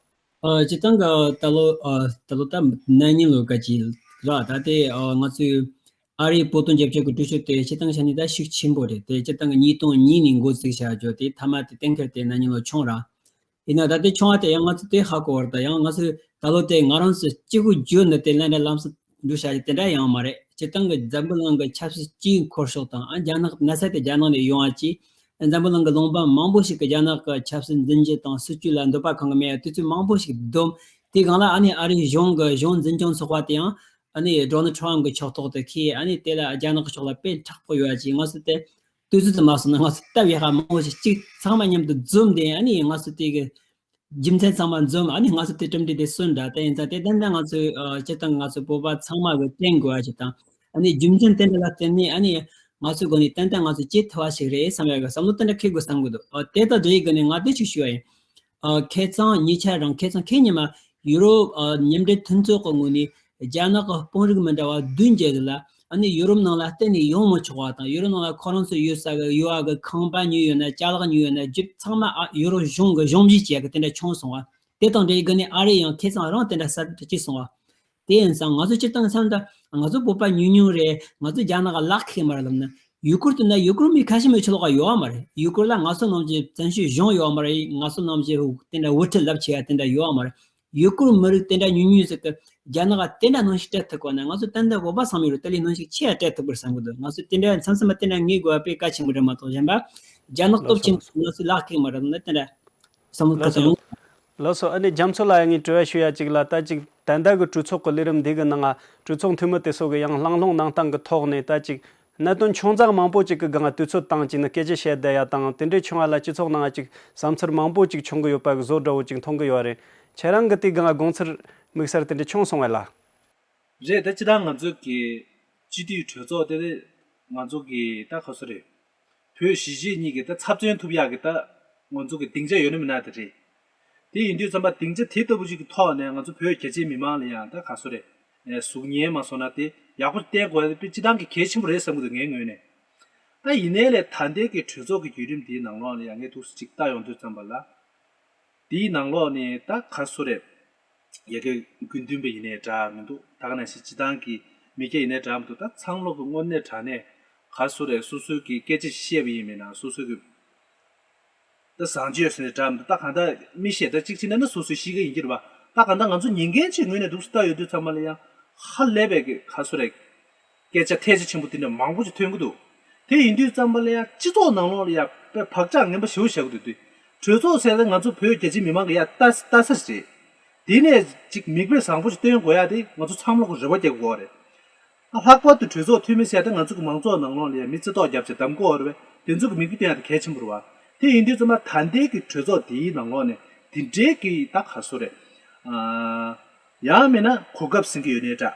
ཨ་སྤྱིར་བཏང་གི་ད་ལོ་ཨ་ད་ལོ་ད་ན་ནིང་ལོ་ག་ཅི་ར། ད་ལྟའི་ཨ་ང་ཚོའི་ཨ་རིའི་བོད་དོན་རྒྱབ་སྐྱོར་གྱི་གྲོས་ཆོད་དེ་སྤྱིར་བཏང་ཆ་ནས་ད་ཤུགས་ཆེན་པོ་རེད། དེ་སྤྱིར་བཏང་གི་ཉིས་སྟོང་གཉིས་ནས་འགོ་བཙུགས་བྱ་རྒྱུ་དེ་མཐའ་མ་དེ་གཏན་འཁེལ་དེ་ན་ནིང་ལོ་བྱུང་ར། ཡིན་ན་ད་ལྟའི་བྱུང་བ་དེ་ཡང་ང་ཚོ་དེ་ཧ་གོ་བར། ད་ཡང་ང་ཚོས་ད་ལོ་དེ་ང་རང་ཚོ་གཅིག་པུ་བརྗོད་ནས་དེ་ལན་རེ་ལམ་སང་འགྲོ་བྱ་རྒྱུ་དེ་འདྲ་ཡང་མ་རེད། སྤྱིར་བཏང་གི་འཛམ་བུ་གླིང་གི་ཆབ་སྲིད་སྤྱིའི་འཁོར་ཕྱོགས་དང་། ཨ་རྒྱ་ནག་གནས་ཚད་དེ་རྒྱ་ནག་ནས་ཡོང་བ་ཅིག་འཛམ་བུ་གླིང་གི་ལུང་པ་མང་པོ་ཞིག་གི་རྒྱ་ནག་གི་ཆབ་སྲིད་འཛིན་རྒྱུ་དང་སྲིད་བྱུས་ལ་འདོད་པ་ཁེངས་གི་མེད་དུས་ཚོད་མང་པོ་ཞིག་བསྡོམས། དེའི་སྒང་ལ་ཨ་ནི་ཨ་རིའི་གཞུང་གི་གཞུང་འཛིན་སྐྱོང་ཚོགས་པ་དེ་ཡང་ཨ་ནི་ཌོ་ནལ་ཊམ་གི་ཕྱོགས་གཏོགས་དེ་ཁེལ། ཨ་ནི་དེ་ལ་རྒྱ་ནག་གི་ཕྱོགས་ལ་དཔེ་མཁྲེགས་པོ་ཡོད་པ་ཅིག་ང་ཚོ་དེ་དུས་ཚོད་དུ་མ་སོང་ན་ང་ཚོ་སྟབས་ཡག་པ་མང་པོ་ཞིག་གཅིག་ཚང་མ་མཉམ་དུ་འཛོམས་ཏེ། ཨ་ནི་ང་ཚོ་དེ་གི་རྒྱུ་མཚན་ཚང་མ་འཛོམས། ཨ་ནི་ང་ཚོ་དེ་གྲུབ་འབྲས་དེ་སོན་འདྲ། དེ་ཡིན་ཙང་དེ་ཏན་ཏན་ང་ཚོའི་ཨ་སྤྱིར་བཏང་ང་ཚོ་བོད་པ་ཚང་མ་གི་དྲན་དགོས་པ་ཞིག་དང་། ཨ་ནི་རྒྱུ་མཚན་དེ་འདྲ་ལ་བརྟེན་ནས་ཨ་ནི་ང་ཚོའི་སྒོ་ནས་ཏན་ཏན་ང་ཚོ་བྱེད་ཐུབ་པ་ཞིག་རེད་བསམ་ཡག་གི་བསམ་བློ་དེ་འདྲ་འཁྱེར་དགོས་བསམ་གི་འདུག་ཨ་དེ་དང་འབྲེལ་ཡོད་ནས་ང་དེ་ཅིག་ཞུ་བ་ཡིན། ཨ་ཁ་སང་ཉེ་ཆར་རང་། ཁ་སང་ཁེ་ཉི་མ་ཡུ་རོབ་ཨ་མཉམ་འབྲེལ་མཐུན་ཚོགས་ཀྱི་ངོས་ནས་རྒྱ་ནག་གི་དཔོན་རིགས་མི་འདྲ་བ་བདུན་བརྒྱད་ལ་ཨ་ནི་ཡུ་རོབ་ནང་ལ་གཏན་ནས་ཡོང་མི་ཆོག་པ་དང་། ཡུ་རོབ་ནང་ལ་ཁོ་རང་ཚོ་ཡོད་ས་གི་ཡོད་པ་གི་ཁང་པ་ཉོས་ཡོད་ན། ཅ་ལག་ཉོས་ཡོད་ན། ཇིབ་ཚང་མ་ཨ་ཡུ་རོབ་གཞུང་གི་གཞུང་བཞེས་བྱེད་ཡག་གི་དེ་འདྲ་བྱུང་སོང་བ། དེ་དང་འབྲེལ་ཡོད་ནས་ཨ་རི་ཡང་ཁ་སང་རང་དེ་འདྲ་གསར་འགྲེལ་བྱས་སོང་བ། དེ་ཡིན་ཙང་ང་ཚོ་སྤྱིར་བཏང་བསམ་ད་ང་ཚོ་བོད་པ་ཉུང་ཉུང་རེད། ང་ཚོ་རྒྱ་ནག་ག་ལག་ཁེལ་མ་རེད་ལབ་ན། ཡུ་གུར་དུ་ན་ཡུ་གུར་མི་ཁ་ཤས་མི་ཆོ་ལོག་ག་ཡོད་པ་མ་རེད། ཡུ་གུར་ལ་ང་ཚོ་ནང་བཞིན་བཙན་བྱོལ་གཞུང་ཡོད་པ་མ་རེད། ང་ཚོ་ནང་བཞིན་དེ་འདྲ་དབུ་ཁྲིད་ལབ་བྱེད་ཡ་དེ་འདྲ་ཡོད་པ་མ་རེད། ཡུ་གུར་མི་རིགས་དེ་འདྲ་ཉུང་ཉུང་ཟིག་གི་རྒྱ་ནག་ག་དེ་འདྲ་གནོན་ཤུགས་སྤྲད་ཐུབ་གོ་ན། ང་ཚོ་ཏན་ཏན་བོད་པ་ཚང་མའི་རུ་དེ་ལས་གནོན་ཤུགས་ཆེ་ཡ་སྤྲད་ཐུབ་པར་བསམ་གི་འདུག་ང་ཚོ་དེ་འདྲ་མཚམས་མཚམས་མ་དེ་འདྲ་ངེས་དགོས་པ་དཔེ་གལ་ཆེན་པོ་རེད་མ་གཏོགས། གཞན་པ་རྒྱ་ནག་ལགས་སོ། སྟོབས་ཆེན་པོ་ང་ཚོའི་ལག་ཁེལ་མ་རེད་ན་དེ་འདྲ་བསམ་བློ་ལགས་ག་ཚོད་སོ། ཡོང་། ལགས་སོ། ཨ་ནི་རྒྱ་མཚོ་ལགས་ཡ་ངས་དྲི་བ་ཞུ་ཡ་ཅིག་ལ། ད་ཅིག་ད་ལྟ་གི་གྲོས་ཚོགས་ཀྱི་ལས་རིམ་འདི་གི་ནང་ང་གྲོས་ཚོགས་འཐུས་མི་དེ་ཚོ་གི་ཡང་གླེང་སློང་གནང་སྟངས་ཀྱི་ཐོག་ནས་ད་ཅིག་གནད་དོན་ཆུང་ཙག་མང་པོ་ཅིག་གི་སྒང་དུས་ཚོད་བཏང་ཅིག་ནས་སྐད་ཆ་བཤད་བསྡད་ཡ་དང་། དེ་འདྲའི་བྱུང་བ་ལ་སྤྱི་ཚོགས་ནང་ང་ཅིག་བསམ་ཚུལ་མང་པོ་ཅིག་བྱུང་གི་ཡོད་པ་གི་བཟོ་འདྲ་བོ་ཅིག་མཐོང་གི་ཡོད་རེད། ཁྱེད་རང་གི་དེའི་སྒང་དགོངས་ཚུལ་དམིགས་བསལ་དེ་འདྲ་བྱུང་སོང་བས་ལ། རེད། ད་སྤྱིར་བཏང་ང་ཚོ་གི་སྤྱི་འཐུས་གྲོས་ཚོགས་དེ་ང་ཚོ་གི་ད་ག་ཚོད་རེད། བོད་གཞིས་བྱེས་གཉིས་ཀྱི་ད་ཚབ་མཚོན་ཐུབ་ཡག་གི་ད་ང་ཚོ་གི་སྡིངས་ཆ་ཡོད་ན་མེད་ན་དེ་རེད། དེ་ཡིན་དུས་ཙམ་པ་སྡིངས་ཆ་དེ་ལྟ་བུ་ཞིག་གི་ཐོག་ནས་ང་ཚོ་བོད་རྒྱ་ཆེའི་མི་མང་ལ་ཡང་ད་ག་ཚོད་རེད། ཨེ་གཟུགས་བརྙན་མ་སོང་ན་དེ་ཡག་པོ་བསྟན་དགོས་ཡ་དེ་དཔེ་སྤྱིར་བཏང་གི་གལ་ཆེན་པོ་རེད་བསམ་གི་འདུག་ངའི་ངོས་ནས། ད་ཡིན་ནའི་ལས་ད་ལྟའི་གི་གྲོས་ཚོགས་ཀྱི་བརྒྱུད་རིམ་དེའི་ནང་ལོགས་ལ་ཡང་ངས་ཐུགས་སུ་ཅིག་ལྟ་ཡོང་དུས་ཙམ་པ་ལ། དེའི་ནང་ལོགས་ནས་ད་ག་ཚོད་རེད། ཡ་གི་དགེ་འདུན་པ་ཡིན་ནའི་འདྲ་མི་འདུག་ད་ག་ནང་བཞིན་སྤྱིར་བཏང་གི་མི་སྐྱ་ཡིན་ནའི་འདྲ་མི་འདུག་ད་ཚང་མ་ལོག་གི་དངོས་གནས་དྲང་གནས་ག་ཚོད་རེད། སོ་སོའི་གི་སྐད་ཆ་བཤད་པ་ཡིན་མིན་ན། སོ་སོའི་གི་ད་བཟང་སྤྱོད་ཟེར་ནའི་འདྲ་མི་འདུག་ད་གང་ལྟར་མི་བཤད་ད་གཅིག་བྱས་ན་ནི་སོ་སོའི་གཤིས་ཀ་ཡིན་གྱི་རེད་པ། ད་གང་ལྟར་ང་ཚོ་ཉན་མཁན་ཅིག་ངོས་ནས་འདུག་སེ་ལྟ་ཡོང་དུས་ཙམ་པ་ལ་ཡང་ཧ་ལས་པའི་གི་ག་ཚོད་རེད། སྐད་ཆ་ཐལ་ཆ་ཆེན་པོ་དེ་འདྲ་མང་པོ་ཞིག་ཐོན་གྱི་འདུག་དེ་ཡིན་དུས་ཙམ་པ་ལ་ཡང་སྤྱི་ཚོགས་ནང་ལོགས་ལ་ཡང་དཔེ་བག་ཆགས་ངན་པ་ཞེ་པོ་བཞག་གི་འདུག་དུས་གྲོས་ཚོགས་ཟེར་ན་ང་ཚོ་བོད་རྒྱ་ཆེའི་མི་མང་གི་ཡ་ལྟ་ལྟ་ས་རེད། དེ་ནས་ཅིག་མིག་དཔེ་བཟང་པོ་ཞིག་སྟོན་དགོས་ཡ་དེ་ང་ཚོ་ཚང་མ་ལོག་གི་རེ་བ་རྒྱག་དགོས་པ་རེད། ལྷག་པར་དུ་གྲོས་ཚོགས་འཐུས་མི་ཟེར་ཡ་དེ་ང་ཚོ་གི་མང་ཚོགས་ནང་ལོགས་ལ་ཡང་མི་རྩེ་ཏོག་རྒྱབ་བྱས་གདམ་དགོས་པ་རེད་པས། དེ་ཚོ་གི་མིག་དཔེ་སྟོན་ཡ་དེ་གལ་ཆེན་པོ་རེད་པ། དེ་ཡིན་དུས་ཙམ་པ་ད་ལྟའི་གི་གྲོས་ཚོགས་དེའི་ནང་ལོགས་ནས་དེ་འདྲའི་གི་ད་ག་ཚོད་རེད། ཨ། ཡང་མིན་ན་གོ་སྐབས་ཟིན་གྱི་ཡོད་ནའི་འདྲ།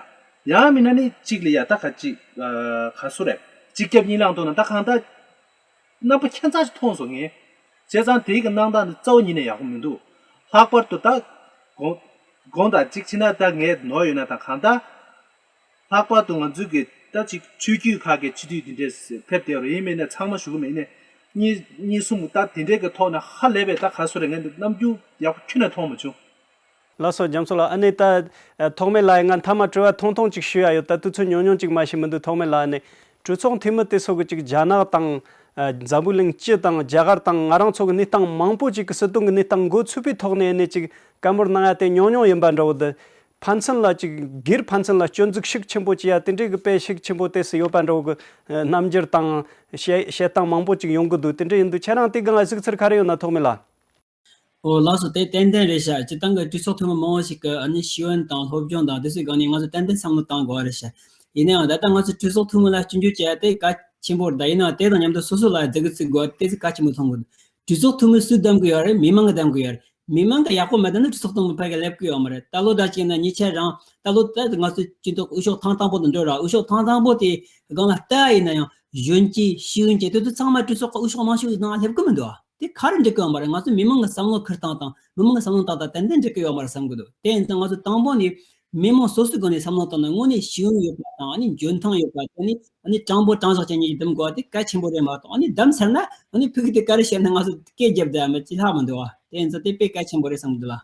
ཡང་མིན་ན་ནི་གཅིག་ལ་ཡ་ད་ག་ཅིག་ཨ། ག་ཚོད་རེད། གཅིག་རྒྱབ་གཉིས་ལངས་ཐོག་ན་ད་གང་ལྟར་རྣམ་པ་ཁྱད་མཚར་ཞིག་མཐོང་སོང་ངས། བྱས་ཙང་དེའི་གི་གནང་སྟངས་འདི་རྩ་བ་ཉིད་ནས་ཡག་པོ་མི་འདུག་ལྷག་པར་དུ་ད་དགོངས་དགོངས་དག་གཅིག་བྱས་ན་ད་ངས་ནོར་ཡོད་ན་ད་གང་ལྟར། ལྷག་པར་དུ་ང་ཚོའི་གི་ད་ཅིག་ཆོས་བརྒྱུད་ཁག་གི་སྤྱི་འཐུས་འདི་འདྲས་ཕེབས་བསྡད་རོགས་ཡིན་མིན་ནས་ཚང་མ་ཞུ་གི་མིན་ནས། གཉིས་གཉིས་གསུམ་ད་དེ་འདྲས་ཀྱི་ཐོག་ནས་ཧ་ལས་པའི་ད་ག་ཚོད་རེད། ངས་འདི་རྣམ་འགྱུར་ཡག་པོ་ཁྱོན་ནས་མཐོང་མ་བྱུང་། ལགས་སོ། རྒྱ་མཚོ་ལགས། ཨ་ནི་ད་ཨ་ཐོགས་མེད་ལགས་ཡིན་ང་མཐའ་མ་དྲི་བ་ཐུང་ཐུང་ཅིག་ཞུ་ཡ་ཡོད། ད་དུས་ཚོད་ཉུང་ཉུང་ཅིག་མ་ཞིག་མི་འདུག་ཐོགས་མེད་ལགས། ཨ་ནི་གྲོས་ཚོགས་འཐུས་མི་དེ་ཚོ་གི་ཅིག་རྒྱ་ནག་དང་ཨ་འཛམ་བུ་གླིང་སྤྱི་དང་རྒྱ་གར་དང་ང་རང་ཚོ་གི་གནས་སྟངས་མང་པོ་ཅིག་གི་སྲིད་དོན་གི་གནས་སྟངས་མགོ་ཚོས་པའི་ཐོག་ནས་ཨ་ནི་ཅིག་བཀའ་མོལ་གནང་ཡ་དེ་ཉུང་ཉུང་ཡིན་པ་འདྲ་བོ་འདི། ཕན་ཚུན་ལ་ཅིག་སྒེར་ཕན་ཚུན་ལ་སྐྱོན་འཛུགས་ཤུགས་ཆེན་པོ་བྱེད་ཡ་དེ་འདྲའི་གི་དཔེ་ཤུགས་ཆེན་པོ་དེ་སུ་ཡོད་པ་འདྲ་བོ་གི་ཨ་རྣམ་འགྱུར་དང་བཤད་བཤད་སྟངས་མང་པོ་ཅིག་ཡོང་གི་འདུག་དེ་འདྲ་ཡིན་དུས་ཁྱེད་རང་དེ་སྒང་ལ་གཟིགས་ཚུལ་ག་རེ་ཡོད་ན། ཐོགས་མེད་ལགས། ཨོ་ལགས་སོ། དེ་ཏན་ཏན་རེད་ཤག་སྤྱིར་བཏང་གི་གྲོས་ཚོགས་འཐུས་མི་མང་བོ་ཞིག་གི་ཨ་ནི་ཤེས་ཡོན་དང་སློབ་སྦྱོང་དང་དེ་ཚོའི་སྒང་ནས་ང་ཚོ་ཏན་ཏན་བསམ་བློ་བཏང་དགོས་པ་རེད་ཤག་ཡིན་ནའང་ད་ལྟ་ང་ཚོ་གྲོས་ཚོགས་འཐུས་མི་ལ་སྐྱོན་བརྗོད་བྱེད་ཡ་དེ་གལ་ཆེན་པོ་རེད། ད་ཡིན་ནའང་དེ་དང་མཉམ་དུ་སོ་སོ་ལ་རྫིག་རྫིག་དགོས་པ་དེ་ཚོ་གལ་ཆེན་པོ་མཐོང་གི་འདུག་གྲོས་ཚོགས་འཐུས་མི་སུས་གདམ་གི་ཡོད་རེད། མི་མང་གིས་གདམ་གི་ཡོད་རེད། མི་མང་གི་ཡག་པོ་མེད་ན་གྲོས་ཚོགས་སྟེང་དུ་ཕར་གི་སླེབས་ཀྱི་ཡོད་མ་རེད། ད་ལོ་ད་ཅིག་ན་ཉེ་ཆར་རང་ད་ལོ་ད་ང་ཚོ་སྤྱི་ཚོགས་འོས་ཤོག་ཐེངས་དང་པོ་དེ་འགྲོ་ར། འོས་ཤོག་ཐེངས་དང་པོ་དེ་སྒང་ལ་ལྟ་ཡིན་ན་ཡང་གཞོན་སྐྱེས་ཤེས་ཡོན་ཅན་དེ་ཚོ་ཚང་མ་གྲོས་ཚོགས་ཀྱི་འོས་ཤོག་མང་ཤོས་ཀྱི་ནང་སླེབས་ཀྱི་མི་འདུག་ཨ། དེ་ག་རེ་འགྲིག་གི་ཡོད་མ་རེད། ང་ཚོ་མི་མང་གི་བསམ་བློ་ཁུར་སྟངས་དང་མི་མང་གི་བསམ་བློ་བཏང་སྟངས་ཏན་ཏན་འགྲིག་གི་ཡོད་མ་རེད་བསམ་གི་འདུག་དེ་ཡིན་ཙང་ང་ཚོ་དང་པོ་ནས་མི་མང་སོ་སོའི་སྒོ་ནས་བསམ་བློ་བཏང་ན་དངོས་གནས་ཤེས་ཡོན་ཡོད་པ་དང་ཨ་ནི་འཇོན་ཐང་ཡོད་པ་དེ་ནི་ཨ་ནི་དྲང་པོ་དྲང་བཞག་ཅན་གཉིས་ཀྱིས་འདེམས་དགོས་པ་དེ་གལ་ཆེན་པོ་རེད་མ་གཏོགས། ཨ་ནི་འདེམས་ཚར་ན་ཨ་ནི་ཕ་གི་དེ་ག་རེ་བཤད་ན་ང་ཚོ་སྐད་རྒྱབ་བསྡད་ཡ་མེད་ཅི་ལྷག་མི་འདུག་བ། དེ་ཡིན་ཙང་དེ་དཔེ་གལ་ཆེན་པོ་རེད་བསམ་གི་འདུག་ལ།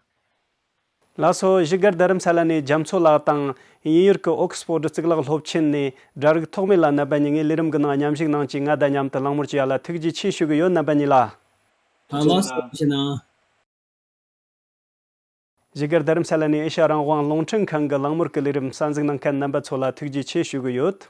ལགས་སོ། བཞུགས་སྒར་རྡ་རམ་ས་ལ་ནས་རྒྱ་མཚོ་ལགས་དང་དབྱིན་ཡུལ་གྱི་ཨོག་སི་ཕོར་ཌི་གཙུག་ལག་སློབ་ཆེན་ནས་གྲ་སྒྲིག་ཐོག་མེད་ལ་རྣམ་པ་གཉིས་ངའི་ལས་རིམ་གྱི་ནང་མཉམ་ཞུགས་གནང་བཅས། ང་དང་མཉམ་དུ་གླེང་མོལ་བྱེད་ཡ་ལ་ཐུགས་རྗེ་ཆེ་ཞུ་གི་ཡོད། རྣམ་པ་གཉིས་ལ། ཨ་ལགས་སོ་ཞེ་ན། བཞུགས་སྒར་རྡ་རམ་ས་ལ་ནས་ཨེ་ཤ་ཡ་རང་དབང་རླུང་འཕྲིན་ཁང་གི་གླེང་མོལ་གྱི་ལས་རིམ་གསན་གཟིགས་གནང་མཁན་རྣམ་པ་ཚོ་ལ་ཐུགས་རྗེ་ཆེ་ཞུ་གི་ཡོད།